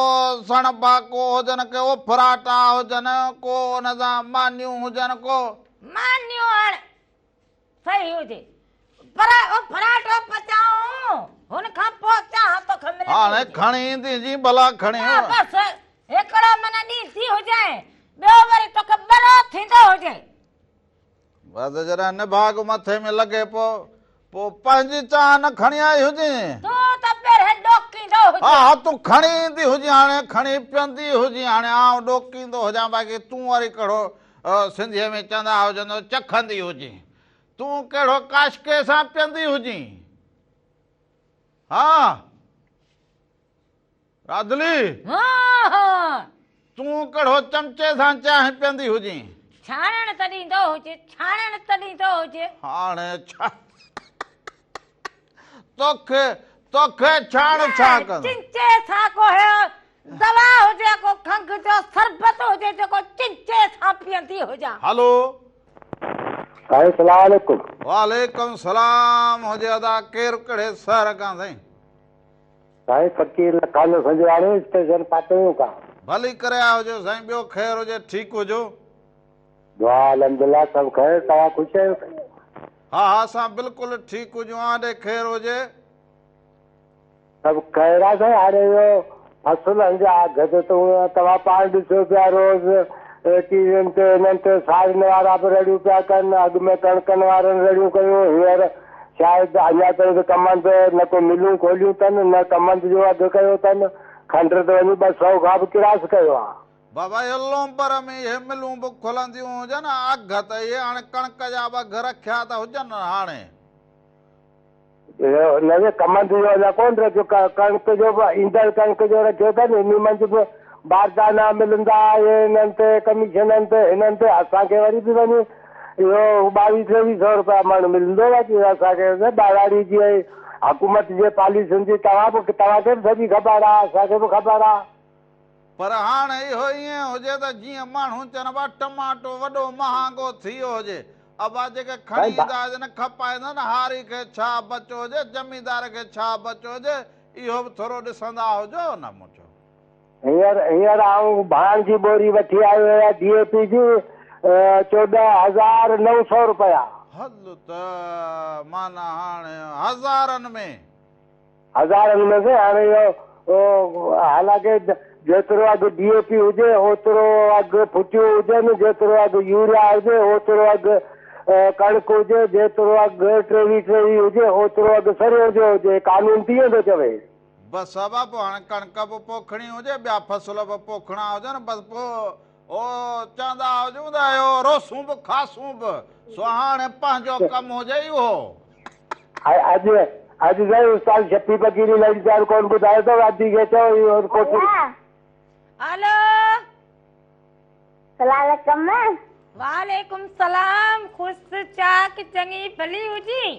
[SPEAKER 1] سڻڀاڪو هجن، ڪي اڦراٽا هجن، ڪو ان سان مانيون هجن، ڪو.
[SPEAKER 2] مانيون هاڻ صحيح هجي پر اڦراٽو پچائون هن کان پوء چانهه توکي ملندي
[SPEAKER 1] هاڻي
[SPEAKER 2] هجي.
[SPEAKER 1] کڻي ايندين جي ڀلا کڻي.
[SPEAKER 2] نه بس هڪڙو من ڏيندي هجين ٻيو وري توکي ٻرو ٿيندو هجي.
[SPEAKER 1] بس جڏهن نڀاڳ مٿي ۾ لڳي پوء پوء پنهنجي چانهه نه کڻي آئي هجين.
[SPEAKER 2] تون ته پهرين ڏوڪيندو هجين.
[SPEAKER 1] ها ها تون کڻي ايندي هجين هاڻي کڻي پيئندي هجين هاڻي آئون ڏوڪيندو هجان باقي تون وري ڪهڙو سنڌيء ۾ چوندا هجن ته چکندي هجين تون ڪهڙو ڪاشڪي سان پيئندي هجين ها راڌلي
[SPEAKER 2] ها ها.
[SPEAKER 1] تون ڪهڙو چمچي سان چانهه پيئندي هجين.
[SPEAKER 2] ڇاڻڻ ته ڏيندو هجي ڇاڻڻ ته ڏيندو هجي.
[SPEAKER 1] هاڻي ڇا توکي توکي ڇاڻ ڇا ڪندو.
[SPEAKER 2] چنچي سان ڪو هي دوا هجي ڪو کنگهه جو شربت هجي جيڪو چنچي سان پيئندي هجان.
[SPEAKER 1] هلو.
[SPEAKER 5] سائين سلام عليڪم.
[SPEAKER 1] وعليڪم سلام هجي ادا ڪير ڪهڙي شهر کان سائين.
[SPEAKER 5] سائين فقير لکانو سنجراڻي اسٽيشن پاتويون کان.
[SPEAKER 1] ڀلي ڪري آيا هجو سائين ٻيو خير هجي ٺيڪ هجو.
[SPEAKER 5] دعا الحمدلله سڀ خير توهان خوش آهيو سائين.
[SPEAKER 1] ها ها اسان بلڪل ٺيڪ هجون اوهان ڏي خير هجي.
[SPEAKER 5] سڀ خير آ سائين هاڻي اهو فصلن جا اگهه ته تون توهان پاڻ ڏسو پيا روز ٽي وين تي هنن تي سارين وارا به رڙيون پيا ڪن اڳ ۾ ڪڻڪن وارن رڙيون ڪيون هينئر شايد اڃا تائين ته ڪمند نه ڪو ملون کوليون اٿن نه ڪمند جو اگهه ڪيو اٿن. کنڊ ته وڃي 200 کان به ڪراس ڪيو آ.
[SPEAKER 1] بابا اهو لومبر ۾ اهي ملون به کلنديون هجن اگهه ته اهي هاڻي ڪڻڪ جا به اگهه رکيا ته هجن هاڻي.
[SPEAKER 5] نه نه ڪمند جو اڃا ڪونه رکيو ڪڻڪ جو به ايندڙ ڪڻڪ جو رکيو اٿن انهي منجهه به باردانا ملندا اهي انهن تي ڪميشنن تي هنن تي اسان کي وري به وڃي اهو ٻاويهه ٽيويهه سئو رپيا مڻ ملندو باقي اسان کي ٻهراڙي جي ۽ حڪومت جي پاليسين جي توهان به توهان کي به سڄي خبر آ اسان کي به خبر آ.
[SPEAKER 1] پر هاڻ اهو ائين هجي ته جيئن ماڻهو چون ابا ٽماٽو وڏو مهانگو ٿي ويو هجي ابا جيڪي کڻي ايندا هجن کپائيندا هجن هاري کي ڇا بچو هجي زميندار کي ڇا بچو هجي اهو به ٿورو ڏسندا هجو نه مون چيو.
[SPEAKER 5] هينئر هينئر آئون ڀاڻ جي ٻوري وٺي آيو آهيان ڊي اي پي جي 14900 رپيا.
[SPEAKER 1] هل ته معنيٰ هاڻي هزارن ۾.
[SPEAKER 5] هزارن ۾ سائين هاڻي اهو حالانڪه جيترو اگهه ڊي اي پي هجي اوترو اگهه ڦٽيون هجن جيترو اگهه يوريا هجي اوترو اگهه ڪڻڪ هجي جيترو اگهه 23 23 هجي اوترو اگهه سريون جو هجي قانون تيئن ٿو چوي.
[SPEAKER 1] بس ابا پوء هاڻي ڪڻڪ به پوکڻي هجي ٻيا فصل به پوکڻا هجن بس پوء او چوندا هجون ته اهو روسون به کاسون به سو هاڻي پنهنجو ڪم هجي اهو.
[SPEAKER 5] ۽ اڄ اڄ سائين استاد شفيع فقيري لهڻي صاحب ڪونه ٻڌايو اٿو ادي کي چئو اهو ڪوٺي.
[SPEAKER 2] هلو.
[SPEAKER 4] سلام عليڪم.
[SPEAKER 2] وعليڪم سلام خوش چاڪ چڱي ڀلي هجين.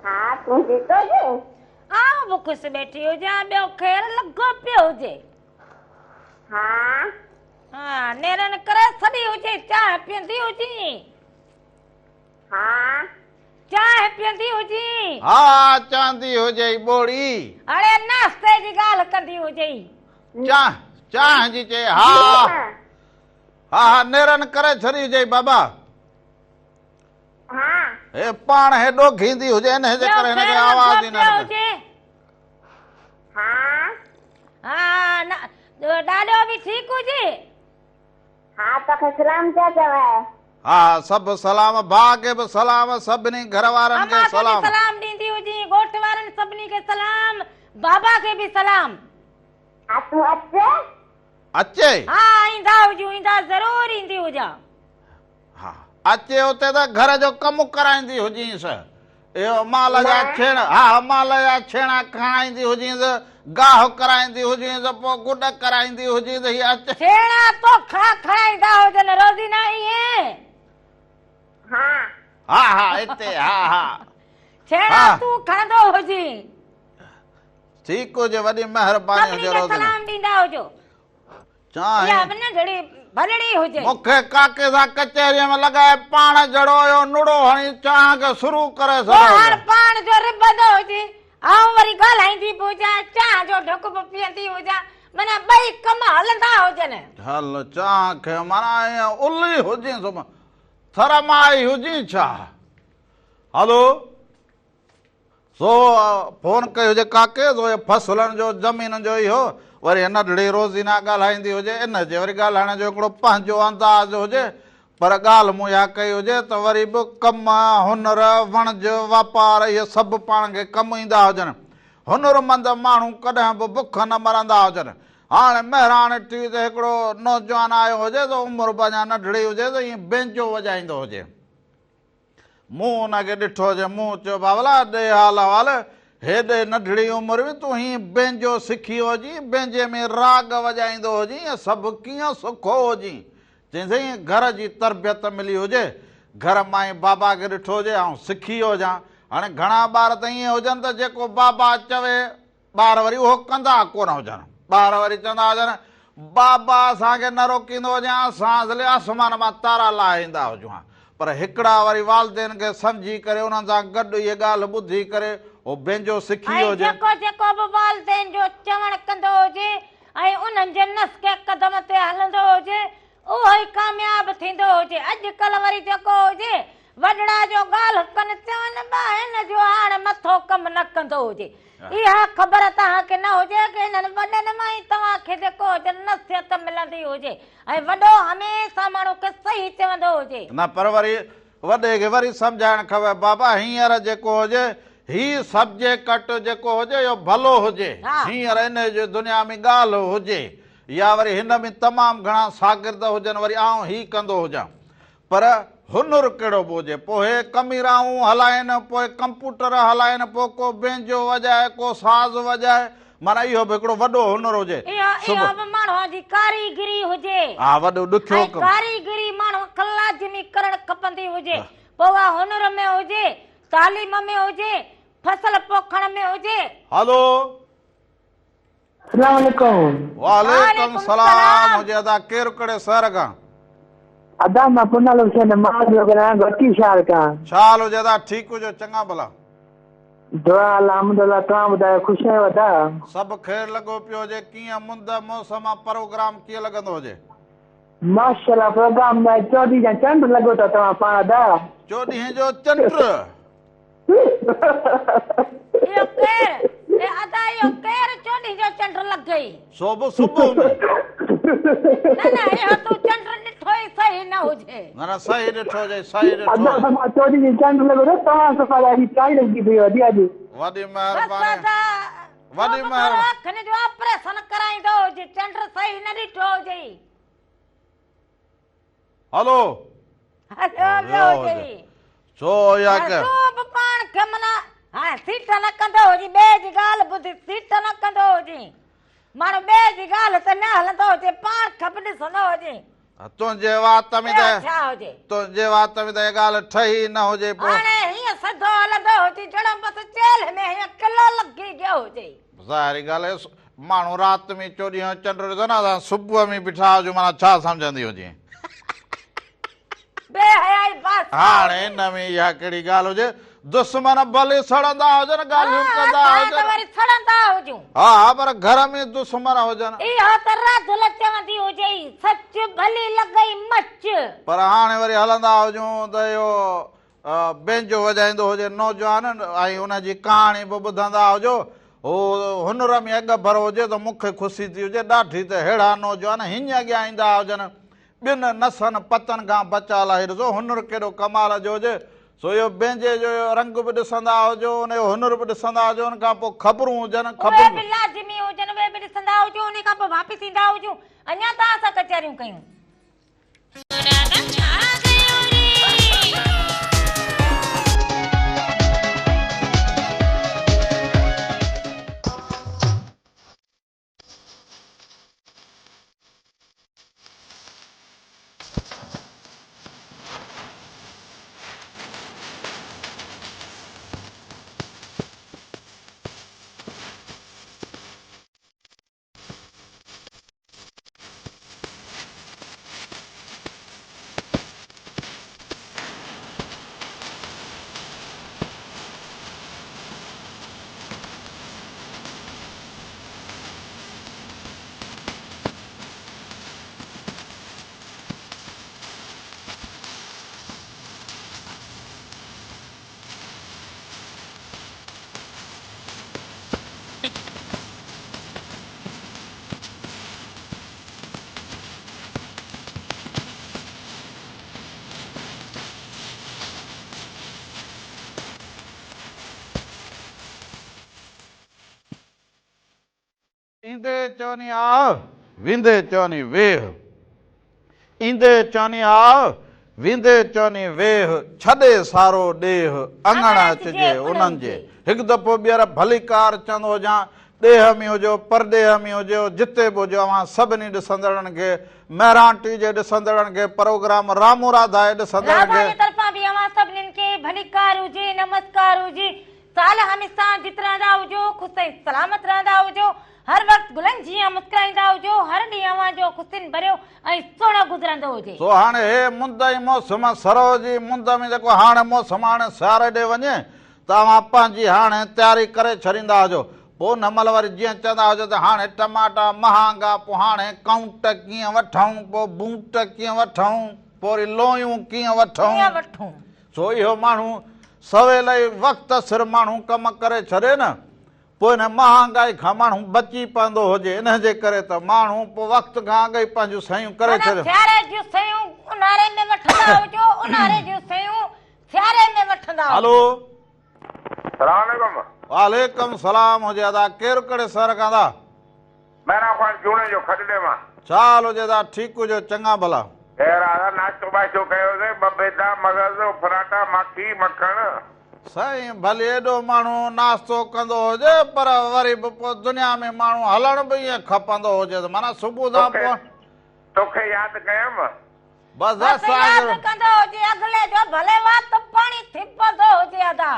[SPEAKER 4] ها تون ٺيڪ هجين.
[SPEAKER 2] آئون به خوش ٻيٺي هجان ٻيو خير لڳو پيو هجي.
[SPEAKER 4] ها.
[SPEAKER 2] ها نيرن ڪري ڇڏي هجي چانهه پيئندي هجين.
[SPEAKER 4] ها.
[SPEAKER 2] چانهه پيئندي هجين.
[SPEAKER 1] ها چوندي هجئي ٻوڙي.
[SPEAKER 2] اڙي ناشتي جي ڳالهه ڪندي هجئي.
[SPEAKER 1] چانهه چانهه جي چئي ها ها ها نيرن ڪري ڇڏي هجئي بابا.
[SPEAKER 4] ها.
[SPEAKER 1] هي پاڻ هيڏو گهيندي هجي انهي جي
[SPEAKER 2] ٻيو
[SPEAKER 1] ڪري هن کي
[SPEAKER 2] خير
[SPEAKER 1] آواز
[SPEAKER 2] لڳو
[SPEAKER 1] ئي نه
[SPEAKER 2] پيو
[SPEAKER 1] نڪري.
[SPEAKER 2] هجي.
[SPEAKER 4] ها.
[SPEAKER 2] ها نه ڏاڏو به ٺيڪ هجي.
[SPEAKER 4] ها توکي سلام پيا چوي.
[SPEAKER 1] ها سڀ سلام ڀاء کي به سلام سڀني گهر وارن کي
[SPEAKER 2] امان کي به
[SPEAKER 1] سلام.
[SPEAKER 2] سلام ڏيندي هجين ڳوٺ وارن سڀني کي سلام بابا کي به سلام.
[SPEAKER 4] ها تون اچ.
[SPEAKER 1] اچي.
[SPEAKER 2] ها ايندا هجون ايندا ضرور ايندي هجان.
[SPEAKER 1] ها اچي اتي ته گهر جو ڪم ڪرائيندي هجينس. اهو مال جا ڇيڻ ها مال جا ڇيڻا کڻائيندي هجينس، گاهه ڪرائيندي هجينس، پوء گڏ ڪرائيندي هجينس، هي اچ.
[SPEAKER 2] ڇيڻا توکان کڻائيندا هجن روزينا ائين.
[SPEAKER 4] ها.
[SPEAKER 1] ها ها اتي ها ها.
[SPEAKER 2] ڇيڻا تون کڻندو هجين.
[SPEAKER 1] ٺيڪ هجي وڏي مهرباني
[SPEAKER 2] سڀني
[SPEAKER 1] هجي
[SPEAKER 2] کي
[SPEAKER 1] روزينا.
[SPEAKER 2] سلام ڏيندا هجو.
[SPEAKER 1] چانهه.
[SPEAKER 2] اها به ننڍڙي ڀلڙي هجي.
[SPEAKER 1] مون کي ڪاڪي سان ڪچهريء ۾ لڳائي پاڻ جهڙو اهو نڙو هڻي چانهه کي شروع ڪري
[SPEAKER 2] پوء
[SPEAKER 1] ڇڏيو
[SPEAKER 2] هاڻ
[SPEAKER 1] هجي.
[SPEAKER 2] پاڻ جو ربندو هجي، آئون وري ڳالهائيندي به هجان، چانهه جو ڍڪ به پيئندي هجان، معنيٰ ٻئي ڪم هلندا هجن.
[SPEAKER 1] هل چانهه کي معنيٰ ائين الي هجين سو ٿر مان آئي هجين ڇا؟ هلو. سو فون ڪئي هجي ڪاڪي سو اهي فصلن جو زمينن جو اهو وري ننڍڙي روزينا ڳالهائيندي هجي ان جي وري ڳالهائڻ جو هڪڙو پنهنجو انداز هجي پر ڳالهه مون اها ڪئي هجي ته وري به ڪم هنر وڻج واپار اهي سڀ پاڻ کي ڪم ايندا هجن هنرمند ماڻهو ڪڏهن به بک نه مرندا هجن هاڻ مهراڻ ٽي وي تي هڪڙو نوجوان آيو هجي ته عمر به اڃا ننڍڙي هجي ته ائين بينجو وڄائيندو هجي. مون ان کي ڏٺو جي مون چيو بابلا ڏي حال احوال، هيڏي ننڍڙي عمر ۾ تون هيئن بينجو سکي هجين، بينجي ۾ راڳ وڄائيندو هجين، اهي سڀ ڪيئن سکو هجين؟ چيائين سائين گهر جي تربيت ملي هجي، گهر مان ئي بابا کي ڏٺو هجي، آئون سکي هجان. هاڻي گهڻا ٻار ته ائين هجن ته جيڪو بابا چوي ٻار وري اهو ڪندا ڪونه هجن. ٻار وري چوندا هجن، بابا اسان کي نه روڪيندو هجي ها، اسان اصلي آسمان مان تارا لاهي ايندا هجون ها. پر هڪڙا وري والدين کي سمجهي ڪري انهن سان گڏ اهي ڳالهه ٻڌي ڪري هو بينجو سکي
[SPEAKER 2] ۽
[SPEAKER 1] هجي.
[SPEAKER 2] جيڪو جيڪو به والدين جو چوڻ ڪندو هجي ۽ انهن جي نسخي قدم تي هلندو هجي اهو ئي ڪامياب ٿيندو هجي. اڄ ڪلهه وري جيڪو هجي، وڏڙا جو ڳالهه ڪن چون به هن جو هاڻ مٿو ڪم نه ڪندو هجي. اها خبر توهان کي نه هجي ڪه انهن وڏن مان ئي توهان کي جيڪو هجي نصيحت ملندي هجي ۽ وڏو هميشه ماڻهو کي صحيح چوندو هجي.
[SPEAKER 1] نه پر وري وڏي کي وري سمجهائڻ کپي بابا هينئر جيڪو هجي هي سبجيڪٽ جيڪو هجي اهو ڀلو هجي هينئر انهي جي دنيا ۾ ڳالهه هجي يا وري هن ۾ تمام گهڻا شاگرد هجن وري آئون هي ڪندو هجان پر هنر ڪهڙو به هجي پوء هي ڪميرائون هلائين پوء ڪمپوٽر هلائين پوء ڪو بينجو وڄائي ڪو ساز وڄائي معنيٰ اهو به هڪڙو وڏو هنر هجي
[SPEAKER 2] اهو اهو به ماڻهوء جي ڪاريگري هجي
[SPEAKER 1] ها وڏو ڏکيو
[SPEAKER 2] ۽
[SPEAKER 1] ڪم.
[SPEAKER 2] ڪاريگري ماڻهوء کي لازمي ڪرڻ کپندي هجي پوء اها هنر ۾ هجي تعليم ۾ هجي فصل پوکڻ ۾ هجي.
[SPEAKER 1] هلو.
[SPEAKER 6] السلام عليڪم.
[SPEAKER 1] وعليڪم سلام هجي ادا ڪير ڪهڙي شهر کان.
[SPEAKER 6] ادا مان پنهل حسين معاذ پيو ڳالهايان گهوٽڪي شهر کان.
[SPEAKER 1] ڇا حال هجي ادا ٺيڪ هجو چڱا ڀلا.
[SPEAKER 6] دعا الحمدلله توهان ٻڌايو خوش آهيو ادا.
[SPEAKER 1] سڀ خير لڳو پيو هجي ڪيئن مند موسم ۽ پروگرام ڪيئن لڳندو هجي.
[SPEAKER 6] ماشاءالله پروگرام ۾ چوڏهين جا چنڊ لڳو ٿا توهان پاڻ ادا.
[SPEAKER 1] چوڏهين جو چنڊ.
[SPEAKER 2] اهو ڪير؟ اي ادا اهو ڪير چوڏهين جو چنڊ لڳئي؟
[SPEAKER 1] سو به صبح ۾.
[SPEAKER 2] نه نه اهو تون چنڊ ڏٺو ئي صحيح نه هجي.
[SPEAKER 1] نه نه صحيح ڏٺو هجي صحيح ڏٺو
[SPEAKER 6] ادا
[SPEAKER 1] هجي.
[SPEAKER 6] صفا چوڏهين جو چنڊ لڳو اٿو توهان صفا ڏاڍي پياري لڳي پئي ادي اڄ.
[SPEAKER 1] وڏي
[SPEAKER 2] بس
[SPEAKER 1] مهرباني
[SPEAKER 2] ادا
[SPEAKER 1] وڏي
[SPEAKER 2] تون به
[SPEAKER 1] مهرباني.
[SPEAKER 2] ٿورو اکين جو آپريشن ڪرائيندو هجي چنڊ صحيح نه ڏٺو هجئي.
[SPEAKER 1] هلو.
[SPEAKER 2] هليو ويو هجئي.
[SPEAKER 1] ڇو اها
[SPEAKER 2] پر
[SPEAKER 1] ڪ.
[SPEAKER 2] تون به پاڻ کي معنيٰ هاڻي سيٽ نه ڪندو هجين ٻئي جي ڳالهه ٻڌي سيٽ نه ڪندو هجين. ماڻهو ٻئي جي ڳالهه تي نه هلندو هجي پاڻ کي به ڏسندو هجين.
[SPEAKER 1] تنهنجي وات ۾
[SPEAKER 2] ٻيو
[SPEAKER 1] ته
[SPEAKER 2] ڇا هجي.
[SPEAKER 1] تنهنجي وات ۾ ته اها ڳالهه ٺهي نه هجي پوء.
[SPEAKER 2] هاڻي هيئن سڌو هلندو هجين جهڙو بس چيلهه ۾ هيئن ڪلو لڳي گيو هجئي.
[SPEAKER 1] ظاهري ڳالهه آهي ماڻهو رات ۾ چوڏهينء جو چنڊ ڏسن اسان صبح ۾ بيٺا هجون معنيٰ ڇا سمجهندي هجين.
[SPEAKER 2] بي حيائي بادشاهه
[SPEAKER 1] هاڻي ان ۾ اها ڪهڙي ڳالهه هجي دشمن ڀلي سڙندا هجن ڳالهيون ڪندا
[SPEAKER 2] هجن. اسان ته وري سڙندا هجون.
[SPEAKER 1] ها ها پر گهر ۾ دشمن هجن.
[SPEAKER 2] اهو ته راڌل چوندي هجئي سچ ڀلي لڳئي مچ.
[SPEAKER 1] پر هاڻي وري هلندا هجون ته اهو بينجو وڄائيندو هجي نوجوان ۽ ان جي ڪهاڻي به ٻڌندا هجو هو هنر ۾ اڳڀرو هجي ته مون کي خوشي ٿي هجي ڏاڍي ته ههڙا نوجوان هينئن اڳيان ايندا هجن ٻين نسن پتن کان بچاء لاء هي ڏسو هنر ڪيڏو ڪمال جو هجي سو اهو بينجي جو رنگ به ڏسندا هجو ان جو هنر به ڏسندا هجو ان کان پوء خبرون هجن
[SPEAKER 2] اهي به لازمي هجن اهي به ڏسندا هجو ان کان پوء واپس ايندا هجون اڃا توهان سان ڪچهريون ڪيون.
[SPEAKER 1] ايندي چوني آء، ويندي چوني ويهه. ايندي چوني آء، ويندي چوني ويهه، ڇڏي سارو ڏيهه، اڱڻ اچجي انهن جي. هڪ دفعو ٻيهر ڀليڪار چوندو هجان، ڏيهه ۾ هجو، پرڏيهه ۾ هجو، جتي به هجو اوهان سڀني ڏسندڙن کي، مهراڻ ٽي جي ڏسندڙن کي، پروگرام رامو راڌا جي ڏسندڙن
[SPEAKER 2] راڌا
[SPEAKER 1] کي.
[SPEAKER 2] جي طرفان به اوهان سڀنين کي ڀليڪار هجي، نمسڪار هجي. سال هميشه جت رهندا هجو، خوش ۽ سلامت رهندا هجو، هر وقت گلن جيان مسڪرائيندا هجو، هر ڏينهن اوهان جو خوشين ڀريو ۽ سهڻو گذرندو هجي.
[SPEAKER 1] سو هاڻي هي مند ۽ موسم سرء جي مند ۾ جيڪو هاڻي موسم هاڻي سياري ڏي وڃي ته اوهان پنهنجي هاڻي تياري ڪري ڇڏيندا هجو. پوء ان مهل وري جيئن چوندا هجو ته هاڻي ٽماٽا مهانگا پوء هاڻي ڪائونٽ ڪيئن وٺون پوء بوٽ ڪيئن وٺون پوء وري لويون ڪيئن وٺون. سو اهو ماڻهو سويل ئي وقت سر ماڻهو ڪم ڪري ڇڏي نه پوء ان مهانگائي کان ماڻهو بچي پوندو هجي انهي جي ڪري ته ماڻهو پوء وقت کان اڳ ئي پنهنجون شيون ڪري
[SPEAKER 2] معنيٰ
[SPEAKER 1] ڇڏي.
[SPEAKER 2] سياري جون شيون اونهاري ۾ وٺندا هجو اونهاري جون شيون سياري ۾ وٺندا هجو.
[SPEAKER 1] هلو.
[SPEAKER 7] سلام عليڪم.
[SPEAKER 1] وعليڪم سلام هجي ادا ڪير ڪهڙي شهر کان ادا.
[SPEAKER 7] مهران خان جوڻيجو کڏڙي مان.
[SPEAKER 1] ڇا حال هجي ادا ٺيڪ هجو چڱا ڀلا.
[SPEAKER 7] خير آ ادا ناشتو باشتو ڪيوسين ٻه بيدا مغز ڦراٽا ماکي مکڻ.
[SPEAKER 1] سائين ڀلي ايڏو ماڻهو ناشتو ڪندو هجي پر وري به پوء دنيا ۾ ماڻهو هلڻ به ائين کپندو هجي ته معنيٰ صبح سان پوء.
[SPEAKER 7] توکي ياد ڪيم.
[SPEAKER 1] بس
[SPEAKER 2] بس ياد ڪندو هجي اڳلي جو ڀلي وات پاڻي ٿي پوندو هجي ادا.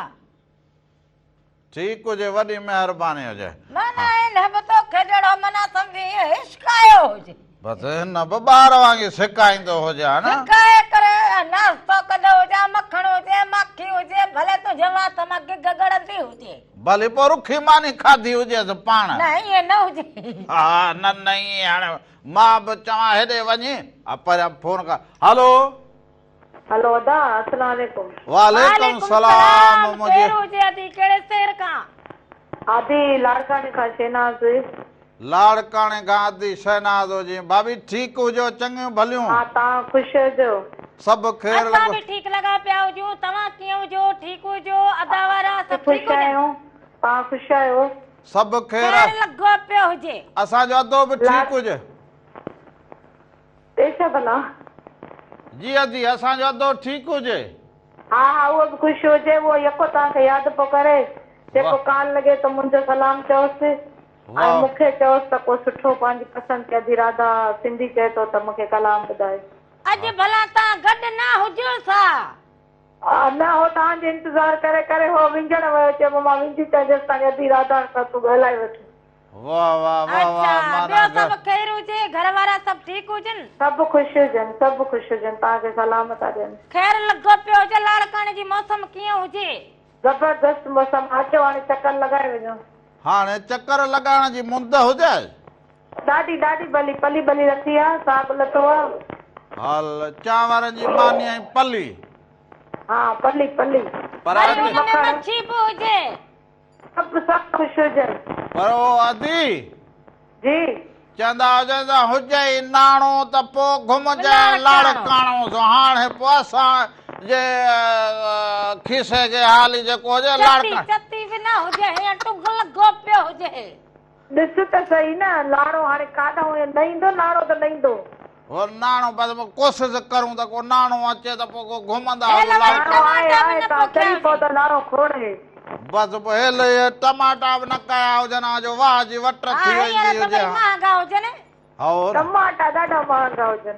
[SPEAKER 1] ٺيڪ هجي وڏي مهرباني هجي.
[SPEAKER 2] معنيٰ هن به توکي جهڙو معنيٰ سمجهي ائين هشڪايو هجي.
[SPEAKER 1] بس هن به ٻار وانگي سڪائيندو هجي ها نه.
[SPEAKER 2] سڪائي ڪري ناشتو ڪندو هجي مکڻ هجي ماکي هجي ڀلي تنهنجي وات مان گگ ڳڙندي هجي.
[SPEAKER 1] ڀلي پوء رکي ماني کاڌي هجيس پاڻ.
[SPEAKER 2] نه ائين نه هجي.
[SPEAKER 1] ها نه نه ائين هاڻي مان به چوان هيڏي وڃي ها پريان فون ڪر هلو.
[SPEAKER 8] هلو ادا السلام عليڪم.
[SPEAKER 1] وعليڪم سلام منهنجي.
[SPEAKER 2] ڪير هجي ادي ڪهڙي شهر کان.
[SPEAKER 8] ادي لاڙڪاڻي کان شهناز.
[SPEAKER 1] لاڙڪاڻي کان ادي شهناز هجي ڀاڀي ٺيڪ هجو چڱيون ڀليون.
[SPEAKER 8] ها توهان خوش هجو.
[SPEAKER 1] سڀ خير
[SPEAKER 2] اسان
[SPEAKER 1] لڳو.
[SPEAKER 2] به ٺيڪ لڳا پيا هجون توهان ڪيئن هجو ٺيڪ هجو ادا وارا سڀ
[SPEAKER 8] خوش
[SPEAKER 2] ٺيڪ هجن.
[SPEAKER 8] آهيون توهان خوش آهيو.
[SPEAKER 1] سڀ خير.
[SPEAKER 2] خير لڳو پيو هجي.
[SPEAKER 1] اسان جو ادو به ٺيڪ هجي.
[SPEAKER 8] پيشه ڀلا.
[SPEAKER 1] جي ادي اسان جو ادو ٺيڪ هجي.
[SPEAKER 8] ها ها اهو به خوش هجي اهو يڪو توهان کي ياد پيو ڪري جيڪو ڪال لڳي ته منهنجو سلام چئوس ۽ مون کي چئوس ته ڪو سٺو پنهنجي پسند ڪي ادي راڌا سنڌي چئي ٿو ته مون کي ڪلام ٻڌايو.
[SPEAKER 2] اڄ ڀلا توهان گڏ نه هجوس ها.
[SPEAKER 8] نه هو توهان جي انتظار ڪري ڪري هو وينجهڻ ويو چيم مان وينجهي اچان جيستاڻي ادي راڌا سان تون ڳالهائي وٺ.
[SPEAKER 1] واه واه واه واه
[SPEAKER 2] اڇا ٻيو سڀ خير هجي گهر وارا سڀ ٺيڪ هجن.
[SPEAKER 8] سڀ خوش هجن سڀ خوش هجن توهان کي سلام ٿا ڏين.
[SPEAKER 2] خير لڳو پيو هجي لاڙڪاڻي جي موسم ڪيئن هجي.
[SPEAKER 8] زبردست موسم اچو هاڻي چڪر لڳائي وڃو.
[SPEAKER 1] هاڻي چڪر لڳائڻ جي مند هجي.
[SPEAKER 8] ڏاڍي ڏاڍي ڀلي پلي ٻلي رکي آ ساڳ لٿو آ.
[SPEAKER 1] هل چانورن جي ماني ۽ پلي.
[SPEAKER 8] ها پلي پلي.
[SPEAKER 1] پر
[SPEAKER 2] وري ان ۾ مڇي به هجي.
[SPEAKER 8] سڀ سڀ خوش هجن.
[SPEAKER 1] پر او ادي.
[SPEAKER 8] جي.
[SPEAKER 1] چوندا هجن ته هجئي ناڻو ته پوء گهمجانء لاڙڪاڻو سو هاڻي پوء اسان جي کيسي جي حالي جيڪو هجي لاڙڪاڻو.
[SPEAKER 2] چتي چتي به نه هجي هيئن ٽگ لڳو پيو هجي.
[SPEAKER 8] ڏس ته سهي نه لاڙو هاڻي ڪاڏانهن نه ايندو ناڻو ته نه ايندو.
[SPEAKER 1] هو ناڻو بس ڪوشش ڪرون ته ڪو ناڻو اچي ته پوء ڪو گهمندا
[SPEAKER 2] هيل
[SPEAKER 1] هلون
[SPEAKER 2] وري
[SPEAKER 1] لاڙڪاڻو.
[SPEAKER 2] ٽماٽا به نه
[SPEAKER 8] تان
[SPEAKER 2] پوکيا
[SPEAKER 8] چڙهي پئو
[SPEAKER 2] هجي.
[SPEAKER 8] ته لاڙو کوڙ هي.
[SPEAKER 1] بس پوء هيل اهي ٽماٽا به نه ڪيا هجن ها جو واهه جي وٽ
[SPEAKER 2] ها
[SPEAKER 1] ٿي
[SPEAKER 2] هينئر
[SPEAKER 1] ويندي
[SPEAKER 2] ته
[SPEAKER 1] هجي
[SPEAKER 2] وري
[SPEAKER 1] ها.
[SPEAKER 2] مهانگا هجن.
[SPEAKER 1] هائو.
[SPEAKER 8] ٽماٽا ڏاڍا مهانگا هجن.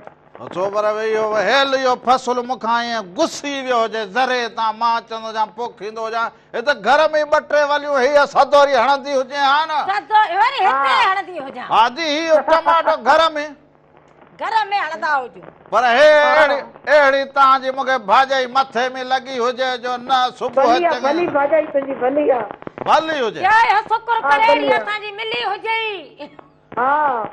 [SPEAKER 1] سو پر اهو هيل اهو فصل مون کان ائين گسي ويو هجي ذري تان مان چوندو هجان پوکيندو هجان هي ته گهر ۾ ئي ٻه ٽي وليون هيء سدوري هڻندي هجين ها نه.
[SPEAKER 2] سدوري وري هتي هڻندي هجان.
[SPEAKER 1] ها جي هي ٽماٽو گهر ۾.
[SPEAKER 2] گهر ۾ هڻندا هجون.
[SPEAKER 1] پر هي اهڙي اهڙي توهان جي مون کي ڀاڄائي مٿي ۾ لڳي هجي جو نه صبح
[SPEAKER 8] ڀلي آ
[SPEAKER 1] چڱي.
[SPEAKER 8] ڀلي ڀاڄائي تنهنجي ڀلي آ.
[SPEAKER 1] ڀلي هجي.
[SPEAKER 2] چئه شڪر
[SPEAKER 8] ها
[SPEAKER 2] ڪر اهڙي
[SPEAKER 8] ڀلي آ.
[SPEAKER 2] اسان جي ملي هجئي.
[SPEAKER 8] ها.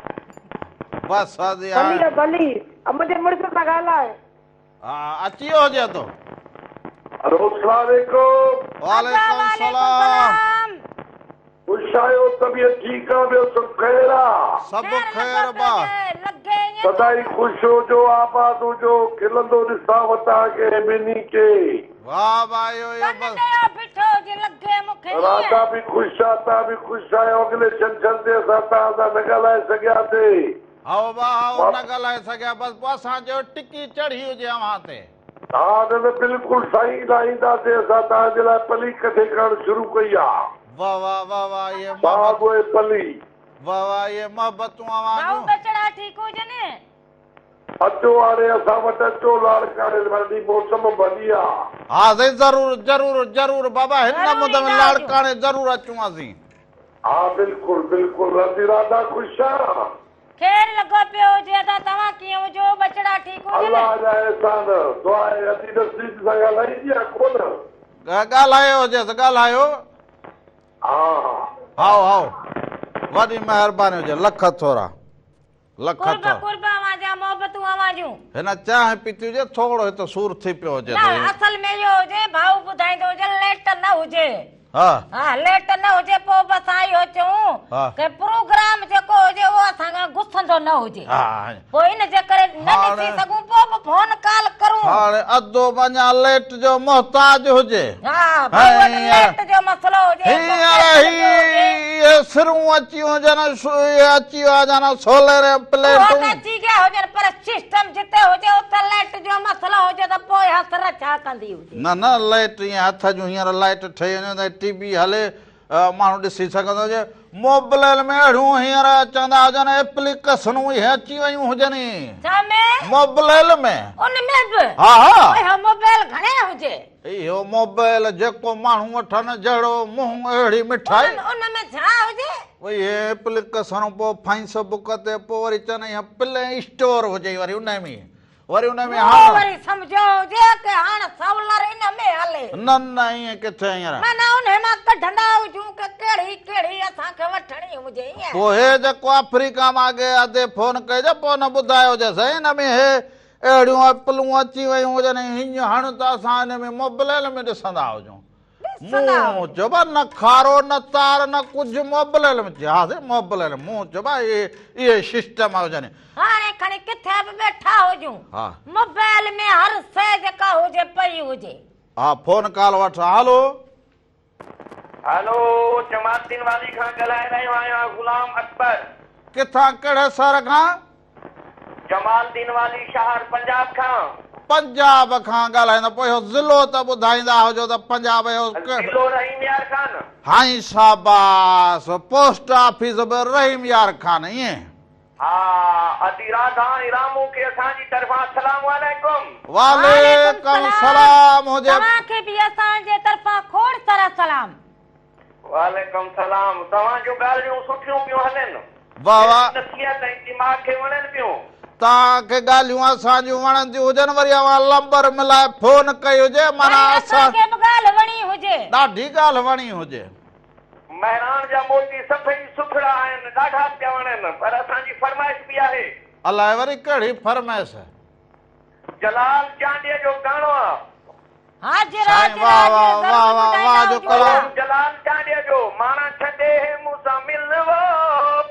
[SPEAKER 1] بس ادي
[SPEAKER 8] ڀلي
[SPEAKER 1] هاڻي.
[SPEAKER 8] آ ڀلي آ منهنجي مڙس سان ڳالهاء.
[SPEAKER 1] ها اچي ويو هجي ادو.
[SPEAKER 7] هلو اسلام عليڪم.
[SPEAKER 2] ادا
[SPEAKER 1] وعليڪم
[SPEAKER 2] وعليڪم
[SPEAKER 1] سلام.
[SPEAKER 2] سلام.
[SPEAKER 7] خوش آهيو طبيعت ٺيڪ آ ٻيو سڀ خير آ.
[SPEAKER 1] سڀ
[SPEAKER 2] خير
[SPEAKER 1] خير
[SPEAKER 2] لڳو پيو
[SPEAKER 1] با.
[SPEAKER 2] هجي لڳي ائين ٿو
[SPEAKER 7] سدائين خوش هجو آباد هجو کلندو ڏسانو توهان کي ۽ ٻنهي کي.
[SPEAKER 1] واه واه اهو اهو
[SPEAKER 2] ڪن
[SPEAKER 1] بس.
[SPEAKER 2] ڏيو بيٺو هجي لڳي مون کي
[SPEAKER 7] راڌا
[SPEAKER 2] ائين.
[SPEAKER 7] به خوش آ توهان به خوش آهيو اڳلي ڇنڇر تي اسان توهان سان نه ڳالهائي سگهياسي.
[SPEAKER 1] هائو با هائو
[SPEAKER 7] مان
[SPEAKER 1] نه ڳالهائي سگهيا بس پوء اسان چيو ٽڪي چڙهي هجي اوهان تي.
[SPEAKER 7] ها نه نه بلڪل سائين لاهينداسين اسان توهان جي لاء پلي ڪٺي ڪرڻ شروع ڪئي آ.
[SPEAKER 1] واه واه واه واه اهي
[SPEAKER 7] ساڳ
[SPEAKER 1] محبت
[SPEAKER 7] ۽ پلي.
[SPEAKER 1] واه واه اهي محبتون اوهان
[SPEAKER 2] ڀائو
[SPEAKER 1] جون.
[SPEAKER 2] ٻچڙا ٺيڪ هجن.
[SPEAKER 7] اچو هاڻي اسان وٽ اچو لاڙڪاڻي ۾ موسم ڀلي آ.
[SPEAKER 1] ها سائين ضرور ضرور ضرور بابا هن
[SPEAKER 2] ضرور
[SPEAKER 1] مد ۾
[SPEAKER 2] ايندا هجون.
[SPEAKER 1] لاڙڪاڻي ضرور اچون اسين.
[SPEAKER 7] ها بلڪل بلڪل ادي راڌا خوش آ.
[SPEAKER 2] خير لڳو پيو هجي ادا توهان ڪيئن هجو ٻچڙا ٺيڪ هجن.
[SPEAKER 7] الله جا احسان دعا آهي ادي نسرين سان ڳالهائيندي آ ڪونه.
[SPEAKER 1] ڳالهايو هجيس ڳالهايو.
[SPEAKER 7] ها ها.
[SPEAKER 1] هائو هائو وڏي مهرباني هجي لک ٿورا لک
[SPEAKER 2] قرب
[SPEAKER 1] ٿورا.
[SPEAKER 2] قرب اوهان جا محبتون اوهان جون.
[SPEAKER 1] هن چانهه پيتي هجي ٿورو هت سور ٿي پيو هجي
[SPEAKER 2] نه اصل ۾ اهو هجي ڀائو ٻڌائيندو هجي ليٽ نه هجي.
[SPEAKER 1] ها.
[SPEAKER 2] ها ليٽ نه هجي پوء به اسان اهو چئون ڪه پروگرام جيڪو هجي اهو اسان کان گسندو نه هجي پوء ان جي ڪري نه ڏسي سگهون پوء به فون ڪال ڪرون.
[SPEAKER 1] هاڻي ادو به اڃا ليٽ جو محتاج هجي.
[SPEAKER 2] ها ڀائي وٽ ليٽ جو مسئلو هجي
[SPEAKER 1] هينئر هي سرون اچي هجن اچي ويا هجن سولر پليٽون.
[SPEAKER 2] اهو ته اچي گيا هجن پر سسٽم جتي هجي اتي ليٽ جو مسئلو هجي ته پوء اها سر ڇا ڪندي هجي.
[SPEAKER 1] نه نه لائٽ ائين هٿ جون هينئر لائٽ ٺهي وڃن ته ٽي وي هلي ماڻهو ڏسي سگهندو هجي موبلائل ۾ اهڙيون هينئر چوندا هجن ايپليڪسنون اهي اچي ويون هجن ئي
[SPEAKER 2] ڇا ۾؟
[SPEAKER 1] موبلائل ۾.
[SPEAKER 2] ان ۾ به؟
[SPEAKER 1] ها ها.
[SPEAKER 2] اهو موبائل گهڻي هجي.
[SPEAKER 1] اهو موبائل جيڪو ماڻهو وٺن جهڙو منهن اهڙي مٺائي.
[SPEAKER 2] ان ۾ ڇا هجي؟
[SPEAKER 1] اهي ايپليڪسنون پوء فائنس بڪ تي پوء وري چون اها پلي اسٽور هجي وري ان ۾ وري ان ۾ هاڻ.
[SPEAKER 2] مون وري سمجهيو هجي ڪه هاڻ سولر ان ۾ هلي.
[SPEAKER 1] نه نه ائين ڪٿي هينئر.
[SPEAKER 2] معنيٰ انهي مان ڪڍندا هجون ڪه ڪهڙي ڪهڙي اسان کي وٺڻي هجي ائين.
[SPEAKER 1] پوء هي جيڪو آفريڪا مان اڳي ادي فون ڪئي جو پوء نه ٻڌايو هجي سائين ان ۾ هي اهڙيون ايپلون اچي ويون هجن ۽ هينئن هڻ ته اسان ان ۾ موبلائل ۾ ڏسندا هجون. مون چيو ڀا نه کارو نه تار نه ڪجهه موبلائل ۾ چيو ها سائين موبلائل مون چيو ڀا اهي اهي سسٽم هجن.
[SPEAKER 2] هاڻي کڻي ڪٿي به ويٺا هجون موبائل ۾ هر شيء جيڪا هجي پئي هجي.
[SPEAKER 1] ها فون ڪال وٺ هلو.
[SPEAKER 9] هلو جمال الدين والي کان ڳالهائي رهيو آهيان غلام اڪبر.
[SPEAKER 1] ڪٿان ڪهڙي شهر کان؟
[SPEAKER 9] جمال الدين والي شهر پنجاب کان.
[SPEAKER 1] پنجاب کان ڳالهائيندا پوء اهو ضلعو ته ٻڌائيندا هجو ته پنجاب جو ڪهڙو.
[SPEAKER 9] ضلعو رحيم يار خان.
[SPEAKER 1] هائين شاباس پوسٽ آفيس به رحيم يار خان ائين.
[SPEAKER 9] ها ادي راڌا ۽ رامو کي اسان جي طرفان السلام عليڪم.
[SPEAKER 1] وعليڪم السلام هجي.
[SPEAKER 2] توهان کي به اسان جي طرفان کوڙ سارا سلام.
[SPEAKER 9] وعليڪم سلام توهان جون ڳالهيون سٺيون پيون هلن.
[SPEAKER 1] واه واه.
[SPEAKER 9] نصيحت ۽ دماغ کي وڻن پيون.
[SPEAKER 1] توهان کي ڳالهيون اسان جون وڻنديون هجن وري اوهان لمبر ملائي فون ڪئي هجي معنيٰ
[SPEAKER 2] وري اسان کي به ڳالهه وڻي هجي.
[SPEAKER 1] ڏاڍي ڳالهه وڻي هجي.
[SPEAKER 9] مهراڻ جا موتي سڀئي سٺڙا آهن ڏاڍا پيا وڻن پر اسان جي فرمائش به آهي.
[SPEAKER 1] الائي وري ڪهڙي فرمائش.
[SPEAKER 9] جلال چانڊيي جو گانو آ.
[SPEAKER 2] حاضر
[SPEAKER 1] سائين
[SPEAKER 2] حاضر
[SPEAKER 1] واه
[SPEAKER 2] حاضر
[SPEAKER 1] واه واه
[SPEAKER 2] ضرور
[SPEAKER 1] واه
[SPEAKER 2] ٻڌائيندا
[SPEAKER 1] واه جو
[SPEAKER 2] هجو
[SPEAKER 1] ڪلام.
[SPEAKER 9] جلال چانڊيي جو ماڻا ڇڏي مون سان مل وو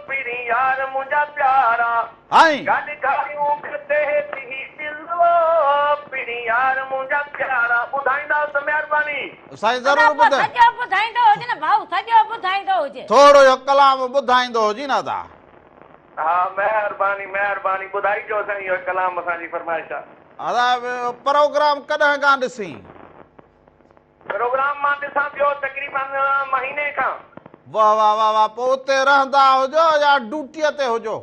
[SPEAKER 9] پرين يار منهنجا پيارا
[SPEAKER 1] سائين.
[SPEAKER 9] گڏ گهاريون کتي ٿي دل وو پرين يار منهنجا پيارا ٻڌائيندا ته مهرباني.
[SPEAKER 1] سائين
[SPEAKER 2] ادا
[SPEAKER 1] ضرور
[SPEAKER 2] پوء
[SPEAKER 1] ٻڌ.
[SPEAKER 2] سڄو ٻڌائيندو هجي نه ڀائو سڄو ٻڌائيندو هجي.
[SPEAKER 1] ٿورو اهو ڪلام ٻڌائيندو هجي نه ادا.
[SPEAKER 9] ها مهرباني مهرباني ٻڌائجو سائين اهو ڪلام اسان جي فرمائش آ.
[SPEAKER 1] ادا پروگرام ڪڏهن کان ڏسين.
[SPEAKER 9] پروگرام مان ڏسان پيو تقريبن مهيني کان.
[SPEAKER 1] واه واه واه واه پوء اتي رهندا هجو يا ڊوٽيء تي هجو.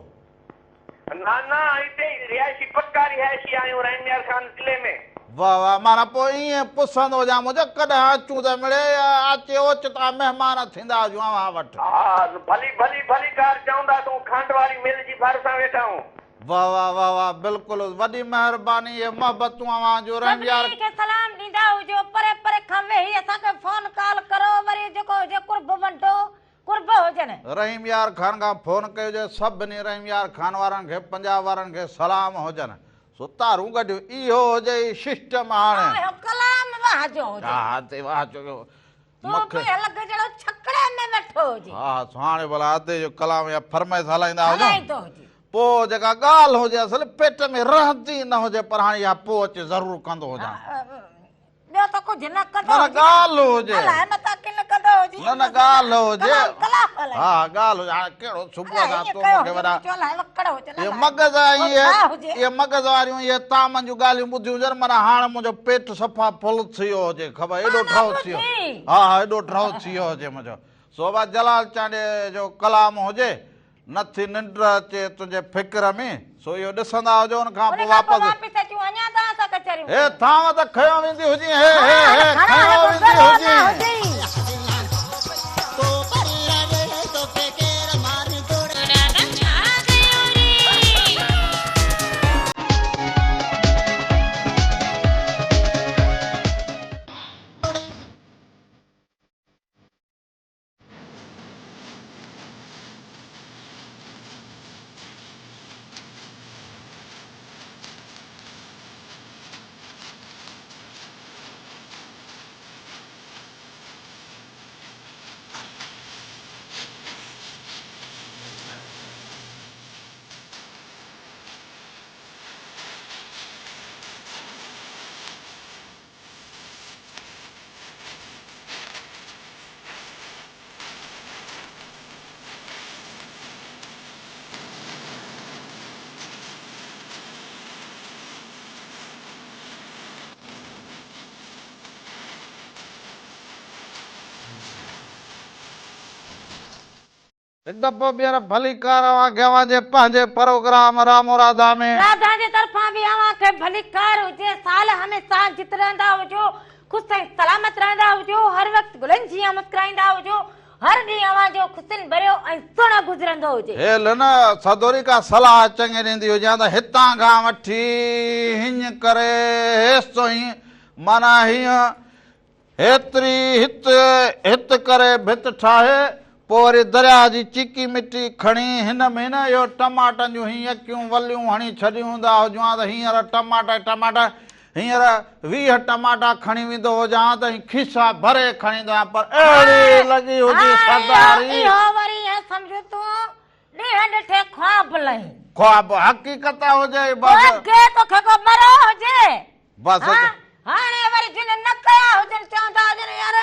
[SPEAKER 9] نه نه اتي ئي رهائشي پڪا رهائشي آهيون رحيم يار خان ضلعي ۾.
[SPEAKER 1] واه واه معنيٰ پوء ائين پسندو هجان منهنجو ڪڏهن اچون ته مڙئي اچي اوچتا مهمان ٿيندا هجون اوهان وٽ.
[SPEAKER 9] ها ڀلي ڀلي ڀليڪار چوندا تون کنڊ واري مل جي ڀرسان ويٺا آهيون.
[SPEAKER 1] واه واه واه واه بلڪل وڏي مهرباني اهي محبتون اوهان جون رحيم يار.
[SPEAKER 2] سڀني کي سلام ڏيندا هجو پري پري کان ويهي اسان کي فون ڪال ڪرو وري جيڪو هجي قرب ونڊو قرب هجن.
[SPEAKER 1] رحيم يار خان کان فون ڪئي هجي سڀني رحيم يار خان وارن کي پنجاب وارن کي سلام هجن سو تارون ڳڍيون اهو هجي ئي سسٽم هاڻي.
[SPEAKER 2] اهو ڪلام واه جو هجي.
[SPEAKER 1] ها تي واه جو
[SPEAKER 2] تون به لڳ جهڙو ڇڪڙي ۾ ويٺو هجي.
[SPEAKER 1] ها ها سو هاڻي ڀلا ادي جو ڪلام يا فرمائش هلائيندا هجون.
[SPEAKER 2] هلائيندو هجي.
[SPEAKER 1] پوء جيڪا ڳالهه هجي اصل پيٽ ۾ رهندي نه هجي پر هاڻي اها پوء اچي ضرور ڪندو هجان.
[SPEAKER 2] ٻيو ته ڪجهه نه ڪندو
[SPEAKER 1] نه نه
[SPEAKER 2] هجي.
[SPEAKER 1] ڳالهه هجي.
[SPEAKER 2] الائي متان ڪن ڪندو هجي.
[SPEAKER 1] نه نه ڳالهه هجي.
[SPEAKER 2] ڪلام ڪلام هلائي.
[SPEAKER 1] ها ها ڳالهه هجي. هاڻي ڪهڙو صبح
[SPEAKER 2] الائي
[SPEAKER 1] کان
[SPEAKER 2] ائين
[SPEAKER 1] تو
[SPEAKER 2] ڪيو
[SPEAKER 1] مون کي
[SPEAKER 2] هجي
[SPEAKER 1] وڏا
[SPEAKER 2] چو الائي وڪڙ هجن
[SPEAKER 1] اهي
[SPEAKER 2] الائي
[SPEAKER 1] مغز
[SPEAKER 2] ڪو
[SPEAKER 1] اهي
[SPEAKER 2] ڇا هجي.
[SPEAKER 1] اهي مغز واريون اهي طعامن جون ڳالهيون ٻڌيون هجن معنيٰ هاڻ منهنجو پيٽ صفا ڦل ٿي ويو هجي خبر ايڏو
[SPEAKER 2] معنيٰ
[SPEAKER 1] ڍؤ ٿي ويو
[SPEAKER 2] ٻڌي.
[SPEAKER 1] ها ها ايڏو ڍؤ ٿي ويو هجي منهنجو سو با جلال چانڊيي جو ڪلام هجي نه ٿي ننڊ اچي تنهنجي فڪر ۾، سو اهو ڏسندا هجو ان کان
[SPEAKER 2] ان
[SPEAKER 1] پوء
[SPEAKER 2] کان پوء
[SPEAKER 1] واپس.
[SPEAKER 2] واپس اچون اڃا توهان سان ڪچهريون
[SPEAKER 1] هي
[SPEAKER 2] ڪريون.
[SPEAKER 1] ٿانو ته کنيو ويندي هجين هي هي
[SPEAKER 2] ها
[SPEAKER 1] هي
[SPEAKER 2] کڻان
[SPEAKER 1] کنيو
[SPEAKER 2] هڪ
[SPEAKER 1] ويندي
[SPEAKER 2] ذرو نه
[SPEAKER 1] هجين.
[SPEAKER 2] هجين.
[SPEAKER 1] هڪ دفعو ٻيهر ڀليڪار اوهان کي اوهان جي پنهنجي پروگرام رامو راڌا ۾.
[SPEAKER 2] راڌا جي طرفان به اوهان کي ڀليڪار هجي سال هميشه جت رهندا هجو خوش ۽ سلامت رهندا هجو هر وقت گلن جيان مسڪرائيندا هجو هر ڏينهن اوهان جو خوشين ڀريو ۽ سهڻو گذرندو هجي.
[SPEAKER 1] هيل نه سدوري ڪا صلاح چڱي ڏيندي هجي ته هتان کان وٺي هينئن ڪري هيستائين معنيٰ هينئن هيتري هت هت ڪري ڀت ٺاهي، پوء وري درياهه جي چيڪي مٽي کڻي هن ۾ نه اهو ٽماٽن جون هي يڪيون وليون هڻي ڇڏيون هوندا هجون ها ته هينئر ٽماٽا ئي ٽماٽا هينئر 20 ٽماٽا کڻي ويندو هجان ها ته هي کيسا ڀري کڻي ايندو هيان پر اهڙي لڳي هجي سرداري.
[SPEAKER 2] اهو وري ائين سمجهه تون ڏينهن ڏٺي خواب لهين.
[SPEAKER 1] خواب حقيقت هجي بس.
[SPEAKER 2] پوء اڳي توکي ڪو مرو هجي.
[SPEAKER 1] بس.
[SPEAKER 2] ها هاڻي وري جن نه ڪيا هجن چوندا هجن يار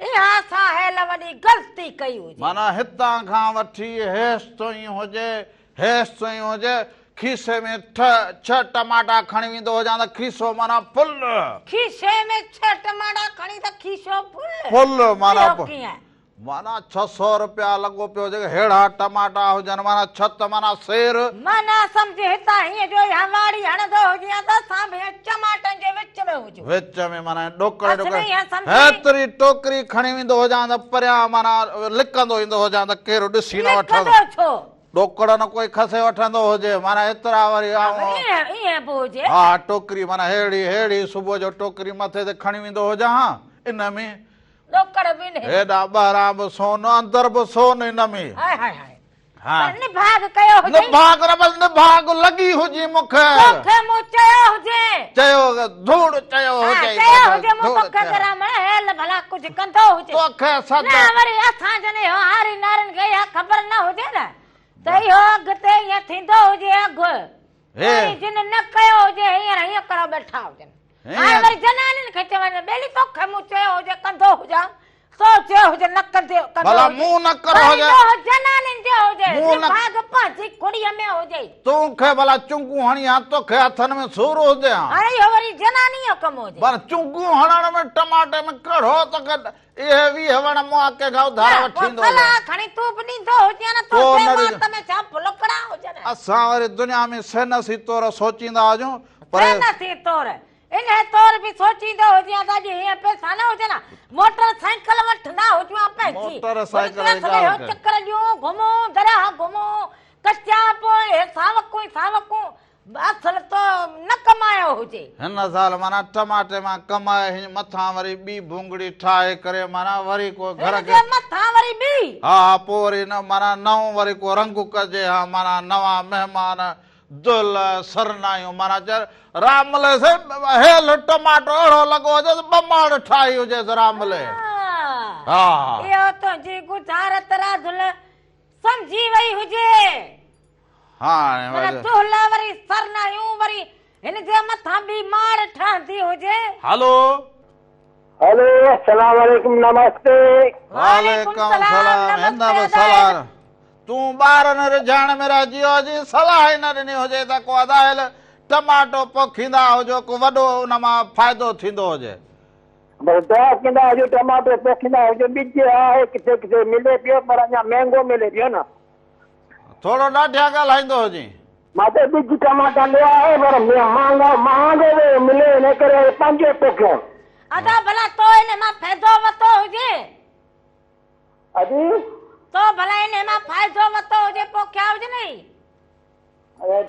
[SPEAKER 2] اها اسان هيل وڏي غلطي ڪئي هجي.
[SPEAKER 1] معنيٰ هتان کان وٺي هيستائين هجي هيستائين هجي کيسي ۾ ڇهه ٽماٽا کڻي ويندو هجان ته کيسو معنيٰ ڦل.
[SPEAKER 2] کيسي ۾ ڇهه ٽماٽا کڻي ته کيسو ڦل.
[SPEAKER 1] ڦل معنيٰ
[SPEAKER 2] اهو ڪيئن؟
[SPEAKER 1] معنيٰ 600 رپيا لڳو پيو هجي ههڙا ٽماٽا هجن معنيٰ ڇت معنيٰ سير.
[SPEAKER 2] معنيٰ سمجهه هتان هيئن جو اها واڙي هڻندو هجي ها ته اسان به هيئن چماٽن جي وچ ۾ هجون.
[SPEAKER 1] وچ ۾ معنيٰ ڏوڪڙ ڏوڪڙ هيتري ٽوڪري کڻي ويندو هجان ته پريان معنيٰ لڪندو ايندو هجان ته ڪير ڏسي نه وٺندو.
[SPEAKER 2] لڪندو ڇو؟
[SPEAKER 1] ڏوڪڙ نه ڪوئي کسي وٺندو هجي معنيٰ ايترا وري آئون.
[SPEAKER 2] ائين به هجي.
[SPEAKER 1] ها ٽوڪري معنيٰ ههڙي ههڙي صبح جو ٽوڪري مٿي تي کڻي ويندو هجان ها ان ۾.
[SPEAKER 2] ڏوڪڙ به نه.
[SPEAKER 1] هيڏانهن ٻاهران به سون اندر به سون ان ۾.
[SPEAKER 2] هاء هاء هاء. پر نڀاڳ ڪيو هجئي.
[SPEAKER 1] نڀاڳ نه بس نڀاڳ لڳي هجي مون کي.
[SPEAKER 2] توکي مون چيو هجي.
[SPEAKER 1] چيو ڌوڙ چيو هجئي.
[SPEAKER 2] ها چيو هجي مون توکي ته رامڻ هيل ڀلا ڪجهه ڪندو هجي.
[SPEAKER 1] توکي سد.
[SPEAKER 2] نه وري اسان جن اهو هاري نارين کي اها خبر نه هجي نه ته اهو اڳتي ائين ٿيندو هجي اگهه. وري جن نه ڪيو هجي هينئر هيئن ڪريو ٻيٺا هجن. هاڻي وري جنانين کي چون ٻيلي توکي مون چيو هجي ڪندو هجان سو چيو هجي نه ڪندي ڪندو
[SPEAKER 1] ڀلا مون نه ڪرو هجي
[SPEAKER 2] وري ڏوهه جنانين جو هجي نڀاڳ پنهنجي کڙيء ۾ هجي.
[SPEAKER 1] تون کي ڀلا چونگون هڻي ها توکي هٿن ۾ سور هجي ها.
[SPEAKER 2] هاڻي اهو وري جناني جو ڪم هجي.
[SPEAKER 1] پر چونگون هڻڻ ۾ ٽماٽي ۾ ڪهڙو توکي اهي 20 وڻ مون ڪنهن کان اڌارا وٺي ايندو هجان.
[SPEAKER 2] صلاح کڻي تون به ڏيندو هجين نه تنهنجي وات ۾ ڇا ڦلڪڙا هجن.
[SPEAKER 1] اسان وري دنيا ۾ سينسي طور سوچيندا هجون پر.
[SPEAKER 2] سينسي طور انهي طور به سوچيندو هجين ته اڄ هيئن پئسا نه هجن ها موٽر سائيڪل وٺندا هجون ها پنهنجي.
[SPEAKER 1] موٽر سائيڪل جي ڳالهه ڪر.
[SPEAKER 2] چڪر ڏيون گهمون درياهه گهمون ڪچا پوء ساوڪون ئي ساوڪون اصل تو نه ڪمايو هجي.
[SPEAKER 1] هن سال معنيٰ ٽماٽي مان ڪمائي هن مٿان وري ٻي ڀونگڙي ٺاهي ڪري معنيٰ وري ڪو گهر
[SPEAKER 2] کي. هن جي مٿان وري ٻي.
[SPEAKER 1] ها ها پوء وري نه معنيٰ نئون وري ڪو رنگ ڪجي ها معنيٰ نوان مهمان دهل سرنايون معنيٰ چر راملي سائين هيل ٽماٽو اهڙو لڳو هجيس ٻه ماڙ ٺاهي هجيس راملي.
[SPEAKER 2] ها. اهو تنهنجي ڳجهارت راڌل سمجهي وئي هجي.
[SPEAKER 1] هاڻي
[SPEAKER 2] وري. دهل وري سرنايون وري هن جي مٿان ٻي ماڙ ٺهندي هجي.
[SPEAKER 1] هلو.
[SPEAKER 5] هلو السلام عليڪم نمستي.
[SPEAKER 1] وعليڪم السلام هن به صلاح تون ٻارن رجهائڻ ۾ رهجي ويو هجين صلاح ئي نه ڏني هجي ته ڪو ادا هيل ٽماٽو پوکيندا هجو ڪو وڏو ان مان فائدو ٿيندو هجي.
[SPEAKER 5] بس دعا ڪندا هجو ٽماٽو پوکيندا هجو ٻج آهي ڪٿي ڪٿي ملي پيو پر اڃا مهنگو ملي پيو نه.
[SPEAKER 1] ٿورو ڏاڍيان ڳالهائيندو هجين.
[SPEAKER 5] مان ته ٻج ٽماٽا ليا آهي پر مهانگا مهانگو پيو ملي ان ڪري پنهنجو پوکيو.
[SPEAKER 2] ادا ڀلا تو انهي مان فائدو وتو هجي.
[SPEAKER 5] ادي.
[SPEAKER 2] تو ڀلا انهي مان فائدو وتو هجي پوکيا هجنئي.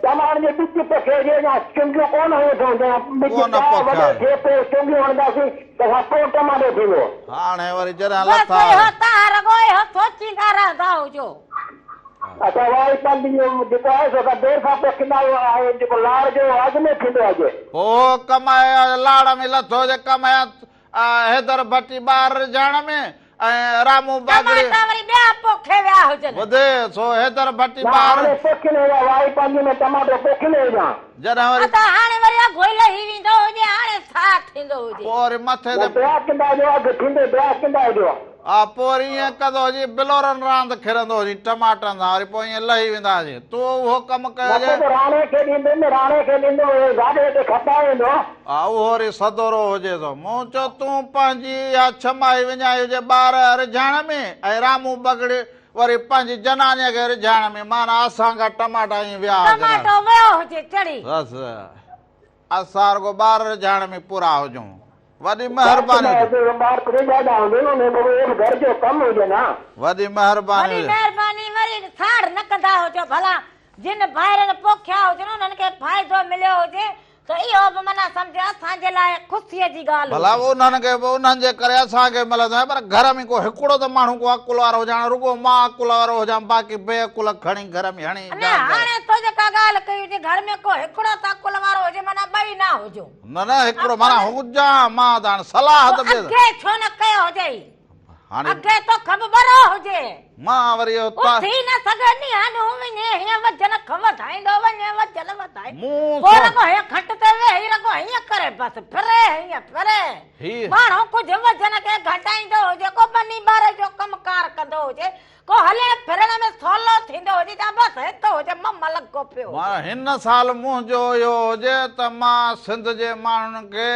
[SPEAKER 5] ٽماٽن جو ٻج پوکيو هجي اڃا چونگيون ڪونه هنيون اٿئون جڏهن ٻج پيا وڏو ٿئي پوء چونگيون هڻنداسين ته پوء ٽماٽو ٿيندو.
[SPEAKER 1] هاڻي وري جڏهن لٿا.
[SPEAKER 2] بس اهو توهان رڳو اهو سوچيندا رهندا هجو.
[SPEAKER 5] اسان وائي پنڌ جو جيڪو آهي سو اسان دير سان پوکيندا آهيون ۽ جيڪو لاڙ جو اڳ ۾ ٿيندو هجي.
[SPEAKER 1] پوء ڪمائي لاڙ ۾ لٿو هجي ڪمائي حيدر ڀٽي ٻار رجهائڻ ۾ ۽ رامو باگڙي.
[SPEAKER 2] ٽماٽا وري ٻيا پوکي ويا هجن.
[SPEAKER 1] ٻڌي سو حيدر ڀٽي
[SPEAKER 5] نه
[SPEAKER 1] ٻار.
[SPEAKER 5] هاڻي پوکيل هيا وائي پنڌ ۾ ٽماٽو پوکيل هجان.
[SPEAKER 1] جڏهن وري.
[SPEAKER 2] ادا هاڻي وري اگهو ئي لهي ويندو هجي هاڻي ڇا ٿيندو هجي.
[SPEAKER 1] پوء وري مٿي تي.
[SPEAKER 5] دعا ڪندا هجو اگهه ٿيندو دعا ڪندا هجو.
[SPEAKER 1] آ پوء وري ائين ڪندو هجي بلورن راند کيڏندو هجي ٽماٽن سان وري پوء ائين لهي ويندا هجي تو اهو ڪم ڪيو
[SPEAKER 5] مون
[SPEAKER 1] هجي.
[SPEAKER 5] ته راڻي کي ڏيندم راڻي کي ڏيندم اهو گاڏي تي کپائي ايندو.
[SPEAKER 1] آ اهو وري سدورو هجي ٿو. مون چيو تون پنهنجي اها ڇمائي وڃائي هجي ٻار رجهائڻ ۾ ۽ رامو بگڙي وري پنهنجي جنانيء کي رجهائڻ ۾ معنيٰ اسان کان ٽماٽا ائين ويا هجن.
[SPEAKER 2] ٽماٽو ويو هجي چڙهي.
[SPEAKER 1] بس اسان رڳو ٻار رجهائڻ ۾ پورا هجون. وڏي مهرباني هجي.
[SPEAKER 5] ٻار رجهائيندا هجن انهي ۾ اهو به گهر جو ڪم هجي نه.
[SPEAKER 1] وڏي مهرباني
[SPEAKER 2] وڏي
[SPEAKER 1] هجي.
[SPEAKER 2] مهرباني وري ساڙ نه ڪندا هجو ڀلا جن ڀائرن پوکيا هجن انهن کي فائدو مليو هجي ته اهو به معنيٰ سمجهه اسان جي لاء خوشيء جي ڳالهه
[SPEAKER 1] ڀلا
[SPEAKER 2] هجي.
[SPEAKER 1] انهن کي به انهن جي ڪري اسان کي ملندو آهي پر گهر ۾ ڪو هڪڙو ته ماڻهو ڪو عقل وارو هجي هاڻي رڳو مان عقل وارو هجان باقي بي عقل کڻي گهر ۾ هڻي
[SPEAKER 2] نه هاڻي تو جيڪا ڳالهه ڪئي هجي گهر ۾ ڪو هڪڙو ته عقل وارو هجي معنيٰ ٻئي نه هجون.
[SPEAKER 1] نه نه هڪڙو معنيٰ هجان مان ته هاڻي صلاح ته
[SPEAKER 2] پوء اڳي ڇو نه ڪيو هجئي.
[SPEAKER 1] هاڻي
[SPEAKER 2] اڳي توکي به برو هجي.
[SPEAKER 1] مان وري اهو تا.
[SPEAKER 2] اٿي نه سگهي نيهان وڃي هيئن وزن کان وڌائيندو وڃي وزن وڌائي.
[SPEAKER 1] مون
[SPEAKER 2] پوء رڳو هيئن کٽ تي ويهي رڳو هيئن ڪري بس ڦري هيئن ڦري.
[SPEAKER 1] هي.
[SPEAKER 2] ماڻهو ڪجهه وزن کي گهٽائيندو هجي ڪو ٻني ٻاري جو ڪم ڪار ڪندو هجي ڪو هلڻ ڦرڻ ۾ سولو ٿيندو هجي يا بس هت هجي مم لڳو پيو هجي.
[SPEAKER 1] مان هن سال منهنجو اهو هجي ته مان سنڌ جي ماڻهن کي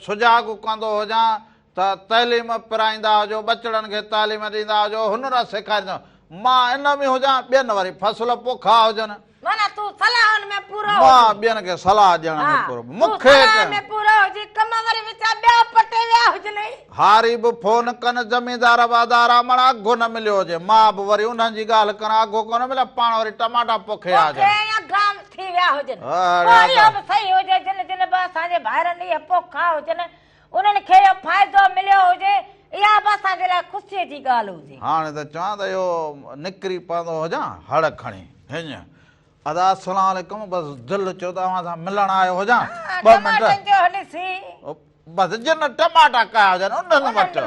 [SPEAKER 1] سجاڳ ڪندو هجان. ته تعليم پرائيندا هجو، ٻچڙن کي تعليم ڏيندا هجو، هنر سيکاريندا هجو. مان ان ۾ هجان، ٻين وري فصل پوکا هجن.
[SPEAKER 2] معنيٰ تون صلاحن ۾ پورو هجين.
[SPEAKER 1] مان ٻين کي صلاح ڏيڻ ۾ پورو. مون
[SPEAKER 2] تون
[SPEAKER 1] کي
[SPEAKER 2] صلاح ۾ پورو هجين، ڪم وري وچان ٻيا پٽي ويا هجنئي.
[SPEAKER 1] هاري به فون ڪن، زميندار به ادارا مڙ اگهو نه مليو هجي. مان به وري انهن جي ڳالهه ڪران، اگهو ڪونه مليو، پاڻ وري ٽماٽا پوکي آ هجن.
[SPEAKER 2] پوکي ۽ اگها ٿي ويا هجن. پوء اهو به صحيح هجي، جن جن به اسان جي ڀائرن اهي پوکا هجن، انهن کي اهو فائدو مليو هجي، اها به اسان جي لاء خوشيء جي ڳالهه هجي.
[SPEAKER 1] هاڻي ته چوان ته اهو نڪري پوندو هجان، هڙ کڻي هينئن. ادا السلام عليڪم، بس دل چيو ته اوهان سان ملڻ آيو هجان، ٻه منٽ.
[SPEAKER 2] ٽماٽن جو ڏسي.
[SPEAKER 1] بس جن ٽماٽا ڪيا هجن انهن وٽ،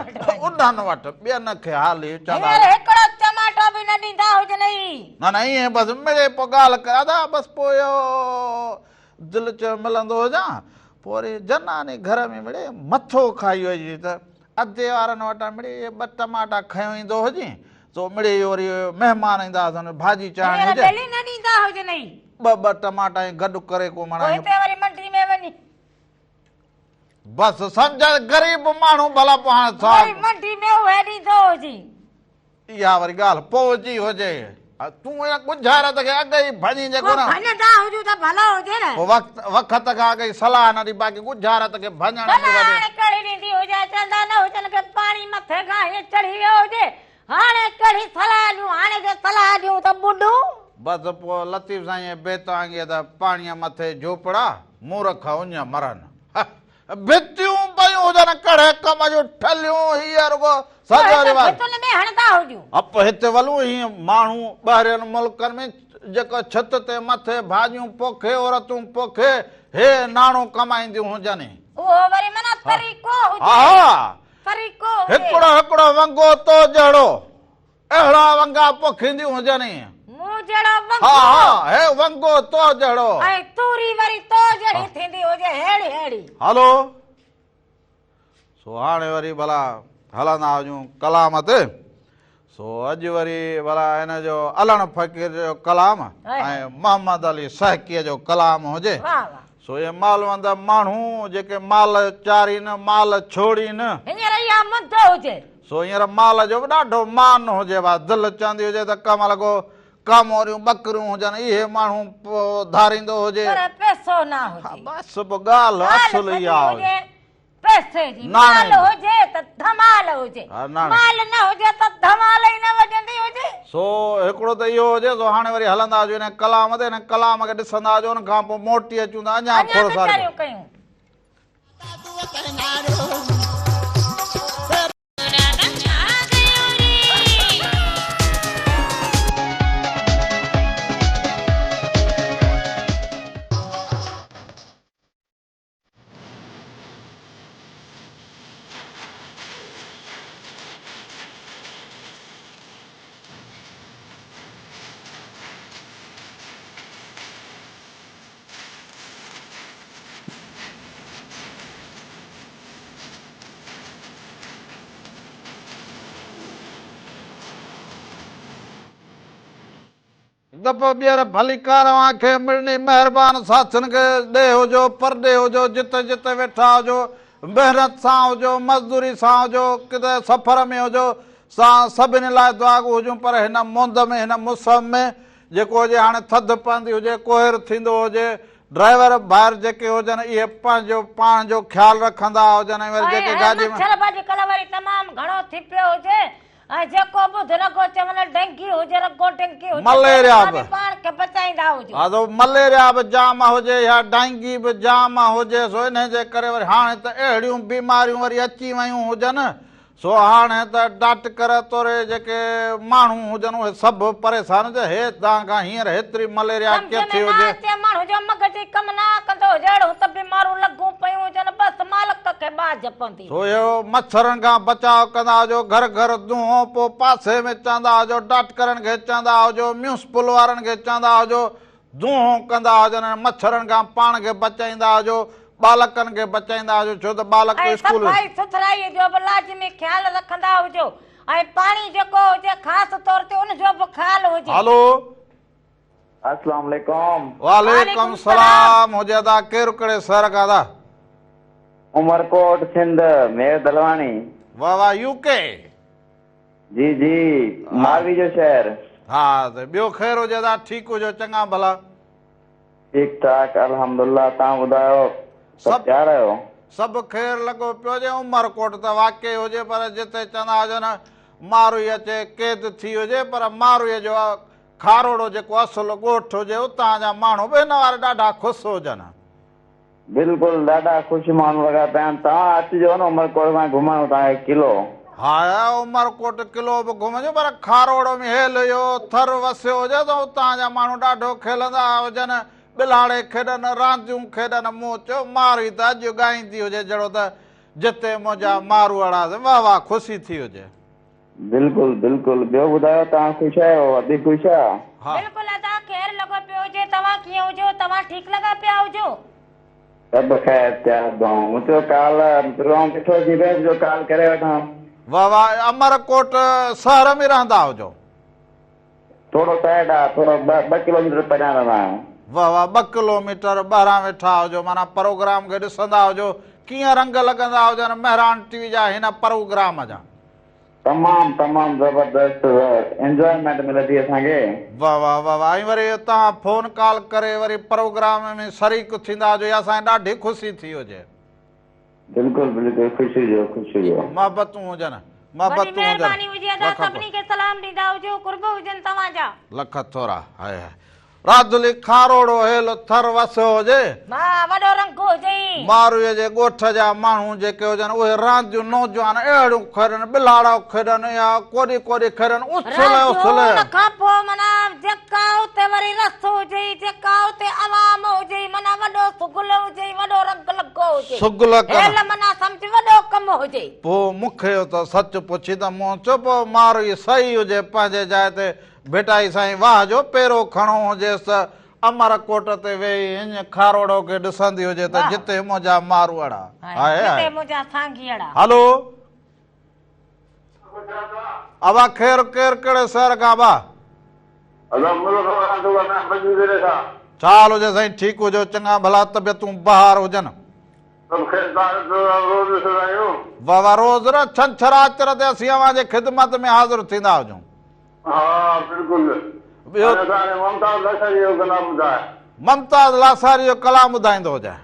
[SPEAKER 1] انهن وٽ، ٻين کي حالي چوندا.
[SPEAKER 2] هينئر هڪڙو ٽماٽو به نه ڏيندا هجنئي.
[SPEAKER 1] نه نه ائين بس مڙي پوء ڳالهه ڪر ادا بس پوء اهو دل چيو ملندو هجان، پوء وري جناني گهر ۾ مڙي مٿو کائي وئي ته ادي وارن وٽان مڙي اهي ٻه ٽماٽا کنيو ايندو هجين، سو مڙي وري مهمان ايندا هئس ڀاڄي چاڙهڻي
[SPEAKER 2] هينئر
[SPEAKER 1] هجي.
[SPEAKER 2] ٻيلي نه ڏيندا هجنئي.
[SPEAKER 1] ٻه ٻه ٽماٽا ائين گڏ ڪري ڪو معنيٰ
[SPEAKER 2] پوء هتي وري منڊي ۾ وڃي.
[SPEAKER 1] بس سمجهه غريب ماڻهو ڀلا پوء هاڻي ڇا.
[SPEAKER 2] وري منڊي ۾ اهي ڏيندو هجين.
[SPEAKER 1] اها وري ڳالهه پوء جي هجي. تون ان ڳجهارت کي اڳ ئي ڀڃين جيڪو نه.
[SPEAKER 2] پوء ڀڃندا هجون ته ڀلو هجي نه.
[SPEAKER 1] پوء وقت وقت کان اڳ ئي صلاح نه ڏي باقي ڳجهارت کي ڀڃڻ به
[SPEAKER 2] صلاح
[SPEAKER 1] وڏي.
[SPEAKER 2] هاڻي ڪهڙي ڏيندي هجي چوندا نه هجن کي پاڻي مٿي کان هيئن چڙهي ويو هجي هاڻي ڪهڙي صلاح ڏيون هاڻي جي صلاح ڏيون ته ٻڏون.
[SPEAKER 1] بس پوء لطيف سائين جي بيت وانگي ته پاڻيء مٿي جهوپڙا مورک اڃ مرن. ڀتيون پيون هجن ڪهڙي ڪم جون ٺلهيون هيء رڳو سڄو رواج.
[SPEAKER 2] ڀتين ۾ هڻندا هجون.
[SPEAKER 1] اپ هتي ولون هي ماڻهو ٻاهرين ملڪن ۾ جيڪو ڇت تي مٿي ڀاڄيون پوکي عورتون پوکي هي ناڻو ڪمائينديون هجن.
[SPEAKER 2] اهو وري معنيٰ طريقو هجي.
[SPEAKER 1] ها
[SPEAKER 2] طريقو هجي.
[SPEAKER 1] هڪڙو هڪڙو ونگو تو جهڙو. اهڙا ونگا پوکينديون هجن.
[SPEAKER 2] مون جهڙو ونگو.
[SPEAKER 1] ها ها هي ونگو تو جهڙو.
[SPEAKER 2] ۽ توري وري تو جهڙي ٿيندي هجي ههڙي ههڙي.
[SPEAKER 1] هلو سو هاڻي وري ڀلا هلندا هجون ڪلام تي. سو اڄ وري ڀلا هن جو علڻ فقير جو ڪلام ۽ محمد علي سهڪيء جو ڪلام هجي. سو اهي مالوند ماڻهو جيڪي مال چارين، مال ڇوڙين.
[SPEAKER 2] هينئر اها مند هجي.
[SPEAKER 1] سو هينئر مال جو به ڏاڍو مان هجي ڀا دل چوندي هجي ته ڪنهن مهل ڪو ڪاموريون ٻڪريون هجن اهي ماڻهو ڌاريندو هجي.
[SPEAKER 2] پر پئسو نه هجي.
[SPEAKER 1] بس پوء ڳالهه اصل اها هجي.
[SPEAKER 2] پئسي جي مال هجي ته ڌمال هجي مال نه هجي ته ڌمال ئي نه وڄندي هجي.
[SPEAKER 1] سو هڪڙو ته اهو هجي سو هاڻي وري هلندا هجو ان ڪلام تي ان ڪلام کي ڏسندا هجو ان کان پوء موٽي اچون ته اڃا کوڙ ساري. هڪ دفعو ٻيهر ڀليڪار اوهان کي مڙني مهربان ساٿين کي ڏيهه هجو پرڏيهه هجو جتي جتي ويٺا هجو محنت سان هجو مزدوري سان هجو ڪٿي سفر ۾ هجو سان سڀني لاء دعاگو هجون پر هن مند ۾ هن موسم ۾ جيڪو هجي هاڻي ٿڌ پوندي هجي ڪوهير ٿيندو هجي ڊرائيور ڀائر جيڪي هجن اهي پنهنجو پاڻ جو خيال رکندا هجن ۽ وري جيڪي گاڏي ۾.
[SPEAKER 2] مڇر به اڄڪلهه وري تمام گهڻو ٿي پيو هجي ۽ جيڪو ٻڌ رڳو چون ڊينگي هجي رڳو ڊينگي هجي
[SPEAKER 1] مليريا
[SPEAKER 2] تنهن کان
[SPEAKER 1] به
[SPEAKER 2] به پاڻ کي بچائيندا هجو.
[SPEAKER 1] ها ته مليريا به جام هجي يا ڊينگي به جام هجي سو انهي جي ڪري وري هاڻي ته اهڙيون بيماريون وري اچي ويون هجن سو هاڻي ته ڊاٽڪر توڙي جيڪي ماڻهو هجن اهي سڀ پريشان هجن هي تان کان هينئر هيتري مليريا
[SPEAKER 2] سمجهه
[SPEAKER 1] ڪيئن
[SPEAKER 2] ۾
[SPEAKER 1] ٿي
[SPEAKER 2] نه
[SPEAKER 1] هجي.
[SPEAKER 2] اچي ماڻهو جو مغز ئي ڪم نه ڪندو هجي اهڙيون ته بيمارون لڳون پيون هجن بس مالڪ کي ٻاجهه پوندي.
[SPEAKER 1] سو اهو مڇرن کان بچاء ڪندا هجو، گهر گهر دونهون پوء پاسي ۾ چوندا هجو، ڊاٽڪرن کي چوندا هجو، ميونسپل وارن کي چوندا هجو، دونهون ڪندا هجن ۽ مڇرن کان پاڻ کي بچائيندا هجو، ٻالڪن کي بچائيندا هجو، ڇو ته ٻالڪ
[SPEAKER 2] ۽
[SPEAKER 1] اسڪول.
[SPEAKER 2] صفائي سٿرائيء جو به لازمي خيال رکندا هجو ۽ پاڻي جيڪو هجي خاص طور تي ان جو به خيال هجي.
[SPEAKER 1] هلو.
[SPEAKER 3] اسلام عليڪم.
[SPEAKER 1] وعليڪم السلام هجي ادا ڪير ڪهڙي شهر کان ادا.
[SPEAKER 10] عمرڪوٽ سنڌ مير دلواڻي.
[SPEAKER 1] واه واه يو ڪي.
[SPEAKER 10] جي جي ماروي جو شهر.
[SPEAKER 1] ها ته ٻيو خير هجي ادا ٺيڪ هجو چڱا ڀلا.
[SPEAKER 10] ٺيڪ ٺاڪ الحمدالله توهان ٻڌايو سڀ تيار آهيو.
[SPEAKER 1] سڀ خير لڳو پيو هجي عمرڪوٽ ته واقعي هجي پر جتي چوندا هجن ماروي اچي قيد ٿي هجي پر ماروي جو کاروڙو جيڪو اصل ڳوٺ هجي اتان جا ماڻهو به هن واري ڏاڍا خوش هجن.
[SPEAKER 10] بلڪل ڏاڍا خوش ماڻهو لڳا پيا آهن توهان اچجو نه عمرڪوٽ مان گهمڻ توهان کي قلعو.
[SPEAKER 1] ها عمرڪوٽ قلعو به گهمجو پر کاروڙو ۾ هيل اهو ٿر وسيو هجي ته اتان جا ماڻهو ڏاڍو کيلندا هجن ٻلهاڙي کيڏن رانديون کيڏن مون چيو ماروي ته اڄ ڳائيندي هجي جهڙو ته جتي منهنجا ماروئڙا سي واه واه خوشي ٿي هجي.
[SPEAKER 10] بلڪل بلڪل ٻيو ٻڌايو توهان خوش آهيو ادي خوش آ.
[SPEAKER 2] بلڪل ادا خير لڳو پيو هجي توهان ڪيئن هجو توهان ٺيڪ لڳا پيا هجو.
[SPEAKER 10] سڀ خير ٿيا دعائون مون چيو ڪال پروگرام ڏٺو سين پيا جو ڪال ڪري وٺان.
[SPEAKER 1] واه واه امر ڪوٽ شهر ۾ رهندا هجو.
[SPEAKER 10] ٿورو سائيڊ آ ٿورو ٻه ڪلو ميٽر پريان رهندا آهيون.
[SPEAKER 1] واه واه ٻه ڪلو ميٽر ٻاهران ويٺا هجو معنيٰ پروگرام کي ڏسندا هجو ڪيئن رنگ لڳندا هجن مهراڻ ٽي وي جا هن پروگرام جا.
[SPEAKER 10] تمام تمام زبردست انجوائمينٽ ملي ٿي اسان کي.
[SPEAKER 1] واه واه واه واه ۽ وري توهان فون ڪال ڪري وري پروگرام ۾ شريڪ ٿيندا هجو اها اسان کي ڏاڍي خوشي ٿي هجي.
[SPEAKER 10] بلڪل بلڪل خوش هجو خوش هجو.
[SPEAKER 1] محبتون هجن
[SPEAKER 2] وڏي
[SPEAKER 1] محبتون هجن
[SPEAKER 2] مهرباني هجي ادا
[SPEAKER 1] لک
[SPEAKER 2] سڀني کي سلام ڏيندا هجو قرب هجن توهان جا.
[SPEAKER 1] لک ٿورا هاء هاء. رادلي کاروڙو هيل ٿر وسيو هجي.
[SPEAKER 2] ها وڏو رنگ هجئي.
[SPEAKER 1] مارويء جي ڳوٺ جا ماڻهو جيڪي هجن اهي رانديون نوجوان اهڙيون کيڏن ٻلهاڙا کيڏن يا ڪوڏي ڪوڏي کيڏن اڇلي اڇلي.
[SPEAKER 2] ان کان پوء معنيٰ جيڪا اتي وري رس هجئي جيڪا اتي عوام هجئي معنيٰ وڏو شغل هجئي وڏو رنگ لڳو هجئي.
[SPEAKER 1] شغل ڪن.
[SPEAKER 2] هيل معنيٰ سمجهه وڏو ڪم هجئي.
[SPEAKER 1] پوء مون کي ته سچ پڇين ته مون چيو پوء ماروي صحيح هجي پنهنجي جاء تي ڀٽائي سائين واهه جو پيرو کڻو هجيس ته امر ڪوٽ تي ويهي هڃ کاروڙو کي ڏسندي هجي ته جتي منهنجا ماروئڙا. هاء
[SPEAKER 2] جتي
[SPEAKER 1] هاء.
[SPEAKER 2] منهنجا سانگيئڙا.
[SPEAKER 1] هلو. ابا خير ڪير ڪهڙي شهر کان ابا.
[SPEAKER 7] ادا ملڪ واران ٿو ڳالهايان پنجويهه ضلعي کان.
[SPEAKER 1] ڇا حال هجي سائين ٺيڪ هجو چڱا ڀلا طبيعتون بهار هجن.
[SPEAKER 7] سڀ خير توهان جو پروگرام روز ڏسندا آهيون.
[SPEAKER 1] واه واه روز نه ڇنڇر آچر تي اسين اوهان جي خدمت ۾ حاضر ٿيندا هجون.
[SPEAKER 7] ها بلڪل
[SPEAKER 1] ٻيو
[SPEAKER 7] هاڻي اسان کي ممتاز لاشاري جو ڪلام ٻڌاء.
[SPEAKER 1] ممتاز لاشاري جو ڪلام ٻڌائيندو هجان.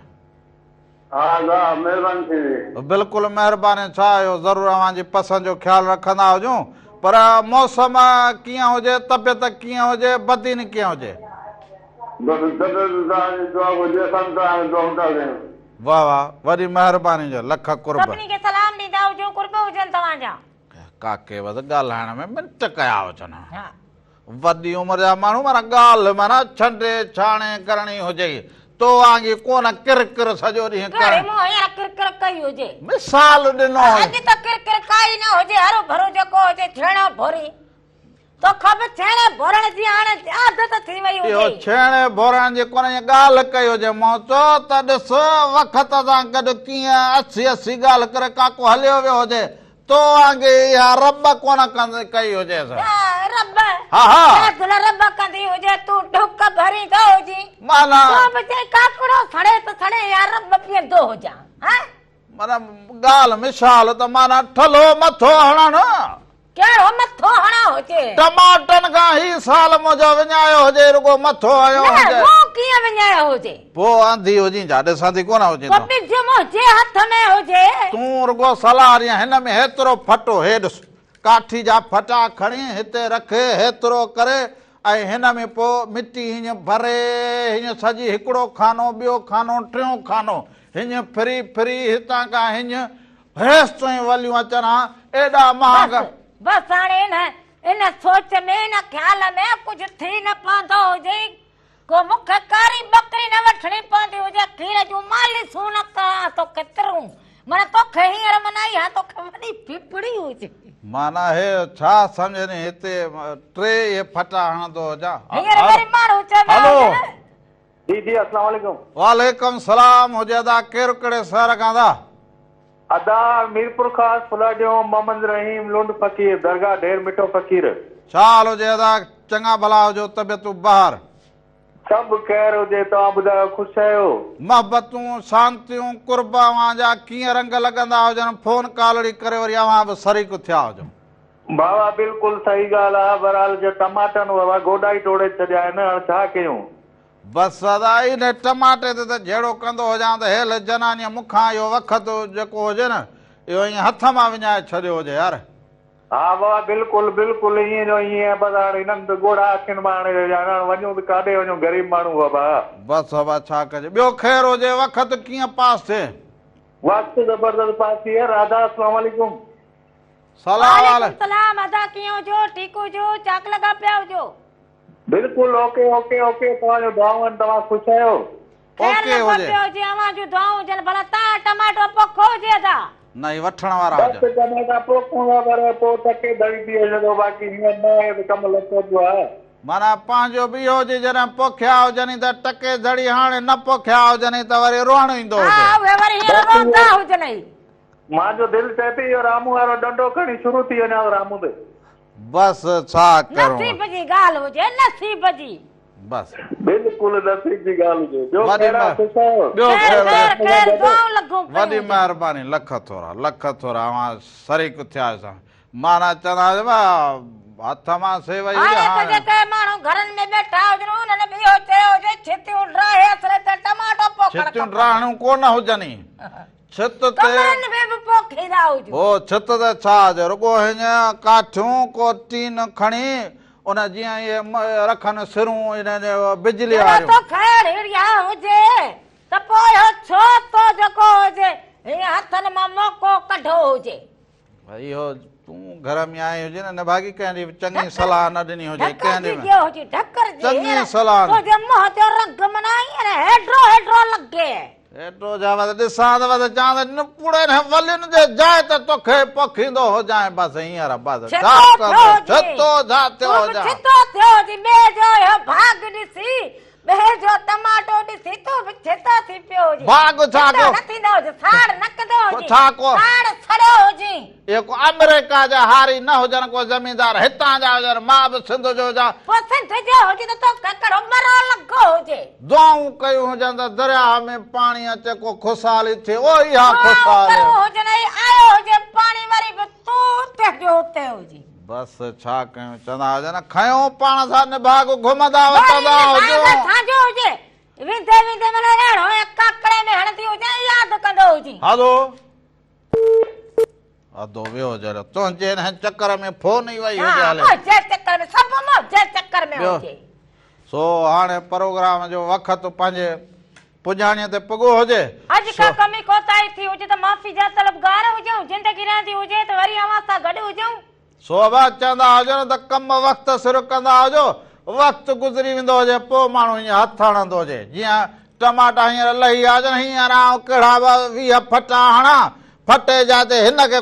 [SPEAKER 7] ها ادا مهرباني ٿيندي.
[SPEAKER 1] بلڪل مهرباني ڇا اهو ضرور اوهان جي پسند جو خيال رکندا هجون پر موسم ڪيئن هجي طبيعت ڪيئن هجي بدين ڪيئن هجي.
[SPEAKER 7] بس طبيعت توهان جي دعا گهرجي اسان به توهان کي دعائون ٿا ڪيون.
[SPEAKER 1] واه واه وڏي مهرباني جو لک قرب.
[SPEAKER 2] سڀني کي سلام ڏيندا هجو قرب هجن توهان جا.
[SPEAKER 1] ڪاڪي بس ڳالهائڻ ۾ منٽ ڪيا هجن. وڏي عمر جا ماڻهو معنيٰ ڳالهه معنيٰ ڇنڊي ڇاڻي ڪرڻي هجئي. تو وانگي ڪونه ڪر ڪر سڄو ڏينهن
[SPEAKER 2] ڪهڙي
[SPEAKER 1] ڪرڻ.
[SPEAKER 2] مون هينئر ڪر ڪر ڪئي هجي.
[SPEAKER 1] مثال ڏنو.
[SPEAKER 2] اڄ ته ڪر ڪر ڪائي نه هجي هروڀرو جيڪو هجي ڇيڻو ڀوري. توکان به ڇيڻي ڀورڻ جي هاڻي عادت ٿي وئي هجي.
[SPEAKER 1] اهو ڇيڻي ڀورڻ جي ڪونه ائين ڳالهه ڪئي هجي. مون چيو ته ڏس وقت سان گڏ ڪيئن اسي اسي ڳالهه ڪري ڪاڪو هليو ويو هجي. تو وانگي اها رب ڪونه ڪئي هجيس.
[SPEAKER 2] رب؟
[SPEAKER 1] ها ها.
[SPEAKER 2] رادل رب ڪندي هجي تون ڍڪ ڀريندو هجين.
[SPEAKER 1] معنيٰ.
[SPEAKER 2] تون به چئين ڪاڪڙو سڙي ته سڙي يا رب پيئندو هجان. ها.
[SPEAKER 1] معنيٰ ڳالهه مثال ته معنيٰ ٺلهو مٿو هڻڻ.
[SPEAKER 2] ڪهڙو مٿو هڻان هجي.
[SPEAKER 1] ٽماٽن کان هي سال منهنجو وڃايو هجي رڳو مٿو هنيو
[SPEAKER 2] نه
[SPEAKER 1] هجي.
[SPEAKER 2] مون ڪيئن وڃايو هجي.
[SPEAKER 1] پوء انڌي هجين ڇا ڏسندي ڪونه هجين
[SPEAKER 2] پوء
[SPEAKER 1] تون.
[SPEAKER 2] ٻج منهنجي هٿ ۾ هجي.
[SPEAKER 1] تون رڳو صلاح ڏين هن ۾ هيترو ڦٽو هي ڏس ڪاٺي جا ڦٽا کڻي هتي رکي هيترو ڪري ۽ هن ۾ پوء مٽي هيئن ڀري هيئن سڄي هڪڙو خانو ٻيو خانو ٽيون خانو هيئن ڦري ڦري هتان کان هيئن هيستائين وليون اچن ها، ايڏا مهانگا.
[SPEAKER 2] بس بس هاڻي ان ان سوچ ۾ ان خيال ۾ ڪجهه ٿي نه پوندو هجي، ڪو مون کي ڪاري ٻڪري نه وٺڻي پوندي هجي، کير جون مالشون نه ڪران توکي ترون، معنيٰ توکي هينئر معنيٰ اها توکي وڏي ڦڦڙي هجي.
[SPEAKER 1] معنيٰ هي ڇا سمجهين هتي ٽي اهي ڦٽا هڻندو هجان.
[SPEAKER 2] هينئر وري ماڻهو چوندا
[SPEAKER 1] هلو.
[SPEAKER 2] هجن.
[SPEAKER 11] جي جي اسلام عليڪم.
[SPEAKER 1] وعليڪم سلام هجي ادا ڪير ڪهڙي شهر کان ادا.
[SPEAKER 11] ادا ميرپورخاص ڦلاڊيو محمد رحيم لنڊ فقير درگاهه ڍير مٺو فقير.
[SPEAKER 1] ڇا حال هجي ادا چڱا ڀلا هجو طبيعتون بهار.
[SPEAKER 11] سڀ خير هجي توهان ٻڌايو خوش آهيو.
[SPEAKER 1] محبتون، سانتيون، قرب اوهان جا ڪيئن رنگ لڳندا هجن، فون ڪالڙي ڪري وري اوهان به شريڪ ٿيا هجو.
[SPEAKER 11] بابا بلڪل صحيح ڳالهه آ بهرحال جو ٽماٽن بابا گوڏا ئي ٽوڙي ڇڏيا آهن هاڻ ڇا ڪيون.
[SPEAKER 1] بس ادا انهي ٽماٽي تي ته جهيڙو ڪندو هجان ته هيل جنانيء مون کان اهو وقت جيڪو هجي نه اهو ائين هٿ مان وڃائي ڇڏيو هجي يار.
[SPEAKER 11] ها بابا بلڪل بلڪل ائين جو ائين آهي بس هاڻ هنن به ڳوڙها اکين مان آڻي ڇڏيا آهن هاڻ وڃون ته ڪاڏي وڃون غريب ماڻهو بابا.
[SPEAKER 1] بس بابا ڇا ڪجي ٻيو خير هجي وقت ڪيئن پاس ٿئي.
[SPEAKER 11] وقت زبردست پاس ٿي ويو راڌا اسلام عليڪم.
[SPEAKER 1] سلام
[SPEAKER 2] وعليڪم سلام ادا ڪيئن هجو ٺيڪ هجو چاڪ لڳا پيا هجو.
[SPEAKER 11] بلڪل اوڪي اوڪي اوڪي توهان جون دعائون آهن توهان خوش آهيو.
[SPEAKER 2] خير لڳو پيو هجي اوهان جون دعائون هجن ڀلا توهان ٽماٽو پوکو هجي ادا.
[SPEAKER 1] نه هي وٺڻ وارا هجن.
[SPEAKER 11] بس ٽماٽا پوکون ٿا پر پوء ٽڪي ڌڙي ٿي وڃندو باقي هينئر نه آهي ته ڪم لٿو پيو آهي.
[SPEAKER 1] معنيٰ پنهنجو به اهو هجي جڏهن پوکيا هجن ته ٽڪي ڌڙي هاڻي نه پوکيا هجن ته وري روئڻ ايندو هجي.
[SPEAKER 2] ها اهي وري هينئر روئندا هجن ئي.
[SPEAKER 11] مانجو دل چئي ٿي اهو رامون وارو ڏنڊو کڻي شروع ٿي وڃان رامون تي.
[SPEAKER 1] بس ڇا ڪرون.
[SPEAKER 2] نصيب جي ڳالهه هجي نصيب جي.
[SPEAKER 1] بس.
[SPEAKER 11] بلڪل نصيب جي ڳالهه هجي. ٻيو خير آ خوش آهيو.
[SPEAKER 1] ٻيو
[SPEAKER 2] خير خير خير دعائون لڳون پيون
[SPEAKER 1] وڏي
[SPEAKER 2] هجن.
[SPEAKER 1] مهرباني لک ٿورا لک ٿورا اوهان شريڪ ٿيا سان معنيٰ چوندا هجن هٿ مان سي وئي هجي
[SPEAKER 2] هاڻي ته
[SPEAKER 1] هاڻي.
[SPEAKER 2] جيڪي ماڻهو گهرن ۾ ويٺا هجن انهن به اهو چيو هجي ڇتيون ڊاهي اصل ته ٽماٽو پوکڻ
[SPEAKER 1] ڇتيون
[SPEAKER 2] کپن.
[SPEAKER 1] ڊاهڻيون ڪونه هجن ئي. ڇت تي.
[SPEAKER 2] ڪمرن ۾ به پوکيندا هجون.
[SPEAKER 1] هو ڇت تي ڇا هجي رڳو هيئن ڪاٺيون ڪو ٽين کڻي ان جيئن اهي رکن سرون انهن بجلي
[SPEAKER 2] جڏهن
[SPEAKER 1] واريون.
[SPEAKER 2] تو خير هيڙيا هجي ته پوء اهو ڇو تو جيڪو هجي هيئن هٿن مان موقعو ڪڍو هجي.
[SPEAKER 1] اهو تون گهر ۾ آئي هجين نه نڀاڳي ڪنهن جي به چڱي صلاح نه ڏني هجي ڪنهن جي
[SPEAKER 2] ڍڪرجي گيو هجي ڍڪرجي
[SPEAKER 1] چڱي صلاح نه.
[SPEAKER 2] تنهنجي منهن جو رنگ معنيٰ ائين هيڊرو هيڊرو لڳي.
[SPEAKER 1] هيڊرو ڇا بس ڏسان ته بس چوان ته نپوڙين ولين جي جاء تي توکي پوکيندو هجانء بس هينئر بس ڇا
[SPEAKER 2] ڇتو ٿيو
[SPEAKER 1] ڪندو
[SPEAKER 2] هجي
[SPEAKER 1] ڇتو ڇا ٿيو
[SPEAKER 2] تون به
[SPEAKER 1] هجان.
[SPEAKER 2] ڇتو ٿيو هجي ٻئي جو اهو ڀاڳ ڏسي ٻئي جو ٽماٽو ڏسي تون به ڇتو ٿي پيو هجين.
[SPEAKER 1] ڀاڳ ڇا
[SPEAKER 2] ڇتو
[SPEAKER 1] ڪو.
[SPEAKER 2] نه ٿيندو هجي، ساڙ نه ڪندو هجين.
[SPEAKER 1] ڇا ڪو.
[SPEAKER 2] ساڙ سڙيو هجين.
[SPEAKER 1] اهي ڪو آمريڪا جا هاري نه هجن ڪو زميندار هتان جا هجن مان به سنڌ جو هجان.
[SPEAKER 2] پوء سنڌ جو هجين ته توکي ڪهڙو مرو لڳو هجي.
[SPEAKER 1] دعائون ڪيون هجن ته درياهه ۾ پاڻي اچي ڪو خوشحالي ٿئي او اها خوشحالي.
[SPEAKER 2] دعائون ڪيون هجن ۽ آيو هجي پاڻي وري به تون تنهنجو اتي هجين.
[SPEAKER 1] بس ڇا ڪيون چوندا هجن کنيو پاڻ سان نڀاڳ گهمندا وتندا هجون.
[SPEAKER 2] وري نڀاڳ ڇا جو هجي ويندي ويندي معنيٰ اهڙو ۽ ڪاڪڙي ۾ هڻندي هجين ياد ڪندو هجين.
[SPEAKER 1] هلو ادو ويو جهڙو تنهنجي هن چڪر ۾ فون ئي وئي هجي هلي.
[SPEAKER 2] ها منهنجي چڪر ۾ سڀ منهنجي چڪر ۾ هجي.
[SPEAKER 1] سو هاڻي پروگرام جو وقت پنهنجي پڄاڻيء تي پڳو هجي.
[SPEAKER 2] اڄ ڪا ڪمي ڪوتاهي ٿي هجي ته معافي جا طلبگار هجون. زندگي رهندي هجي ته وري اوهان سان گڏ هجون.
[SPEAKER 1] سو ابا چوندا هجو نه ته ڪم وقت سر ڪندا هجو، وقت گذري ويندو هجي پوء ماڻهو هيئن هٿ هڻندو هجي جيئن ٽماٽا هينئر لهي ويا هجن هينئر آئون ڪهڙا 20 ڦٽا هڻان ڦٽي جاء تي هن کي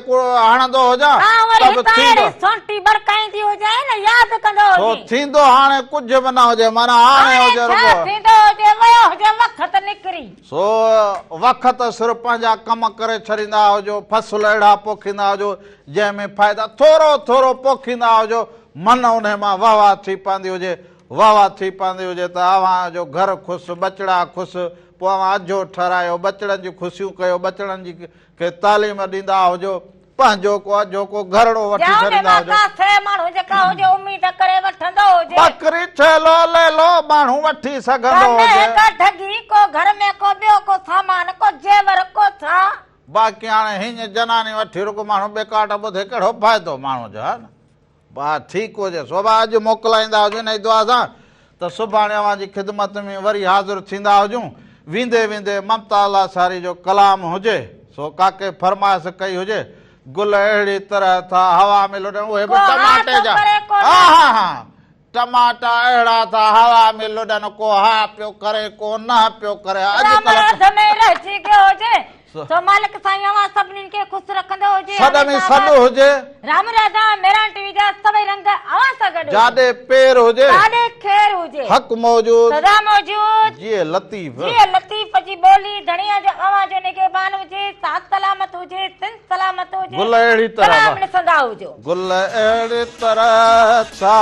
[SPEAKER 1] هڻندو هجان
[SPEAKER 2] تان وري
[SPEAKER 1] ته به
[SPEAKER 2] هتان
[SPEAKER 1] ٿيندو.
[SPEAKER 2] اهڙي سونٽي ٻڙڪائيندي هجانء نه ياد ڪندو
[SPEAKER 1] سو
[SPEAKER 2] هجين.
[SPEAKER 1] ٿيندو هاڻي ڪجهه به نه هجي معنيٰ هاڻي
[SPEAKER 2] هاڻي
[SPEAKER 1] هجي
[SPEAKER 2] ڇا
[SPEAKER 1] رڳو.
[SPEAKER 2] ٿيندو هجي ويو هجي وقت نڪري.
[SPEAKER 1] سو وقت سر پنهنجا ڪم ڪري ڇڏيندا هجو، فصل اهڙا پوکيندا هجو جنهن ۾ فائدا ٿورو ٿورو پوکيندا هجو من انهي مان وهه واهه ٿي پوندي هجي، وهه واهه ٿي پوندي هجي ته اوهان جو گهر خوش، ٻچڙا خوش، پوء اوهان اجهو ٺهرايو، ٻچڙن جون خوشيون ڪيو، ٻچڙن جي کي تعليم ڏيندا هجو، پنهنجو ڪو اجهو ڪو گهرڙو وٺي
[SPEAKER 2] جا انهي
[SPEAKER 1] ڇڏيندا
[SPEAKER 2] مان
[SPEAKER 1] هجو.
[SPEAKER 2] ڪا شيء ماڻهو جيڪا هجي اميد ڪري وٺندو هجي.
[SPEAKER 1] ٻڪري ڇيلو ليلو ماڻهو وٺي سگهندو
[SPEAKER 2] ڪا
[SPEAKER 1] هجي.
[SPEAKER 2] ننهن ڪا ڍڳي ڪو گهر ۾ ڪو ٻيو ڪو سامان ڪو زيور ڪو ڇا.
[SPEAKER 1] باقي هاڻي هينئن جناني وٺي رڳو ماڻهو ٻيڪاٽ ٻڌي ڪهڙو فائدو ماڻهو جو ها نه. ڀاء ٺيڪ هجي سو ڀاء اڄ موڪلائيندا هجون انهي دعا سان ته سڀاڻي اوهان جي خدمت ۾ وري حاضر ٿيندا هجون ويندي ويندي ممتاز لاشاري جو ڪلام هجي سو ڪاڪي فرمائش ڪئي هجي گل اهڙي طرح ٿا هوا ۾ لڏن اهي به
[SPEAKER 2] ڪو ها
[SPEAKER 1] ٽماٽي
[SPEAKER 2] ٿو
[SPEAKER 1] جا
[SPEAKER 2] ڪري ڪو
[SPEAKER 1] ها
[SPEAKER 2] نه.
[SPEAKER 1] ها ها ٽماٽا اهڙا ٿا هوا ۾ لڏن ڪو ها پيو ڪري ڪو نه پيو ڪري
[SPEAKER 2] رام
[SPEAKER 1] اڄڪلهه
[SPEAKER 2] اڌ ۾ رهجي گيو هجي سو مالڪ سائين اوهان سڀنين کي خوش رکندو هجي
[SPEAKER 1] سڏ ۾
[SPEAKER 2] هميشه
[SPEAKER 1] سڏ
[SPEAKER 2] آباد.
[SPEAKER 1] هجي.
[SPEAKER 2] رام راڌا مهراڻ ٽي وي جا سڀئي رنگ اوهان سان گڏ هجن.
[SPEAKER 1] جاڏي پير هجي.
[SPEAKER 2] تاڏي خير هجي.
[SPEAKER 1] حق موجود.
[SPEAKER 2] سدا موجود.
[SPEAKER 1] جيئي لطيف.
[SPEAKER 2] جيئي لطيف جي ٻولي ڌڻيء جو اوهان جو نگهبان هجي ساٿ سلامت هجي سنڌ سلامت هجي
[SPEAKER 1] گل اهڙي طرح
[SPEAKER 2] سلام ڏسندا هجو.
[SPEAKER 1] گل اهڙي طرح ٿا.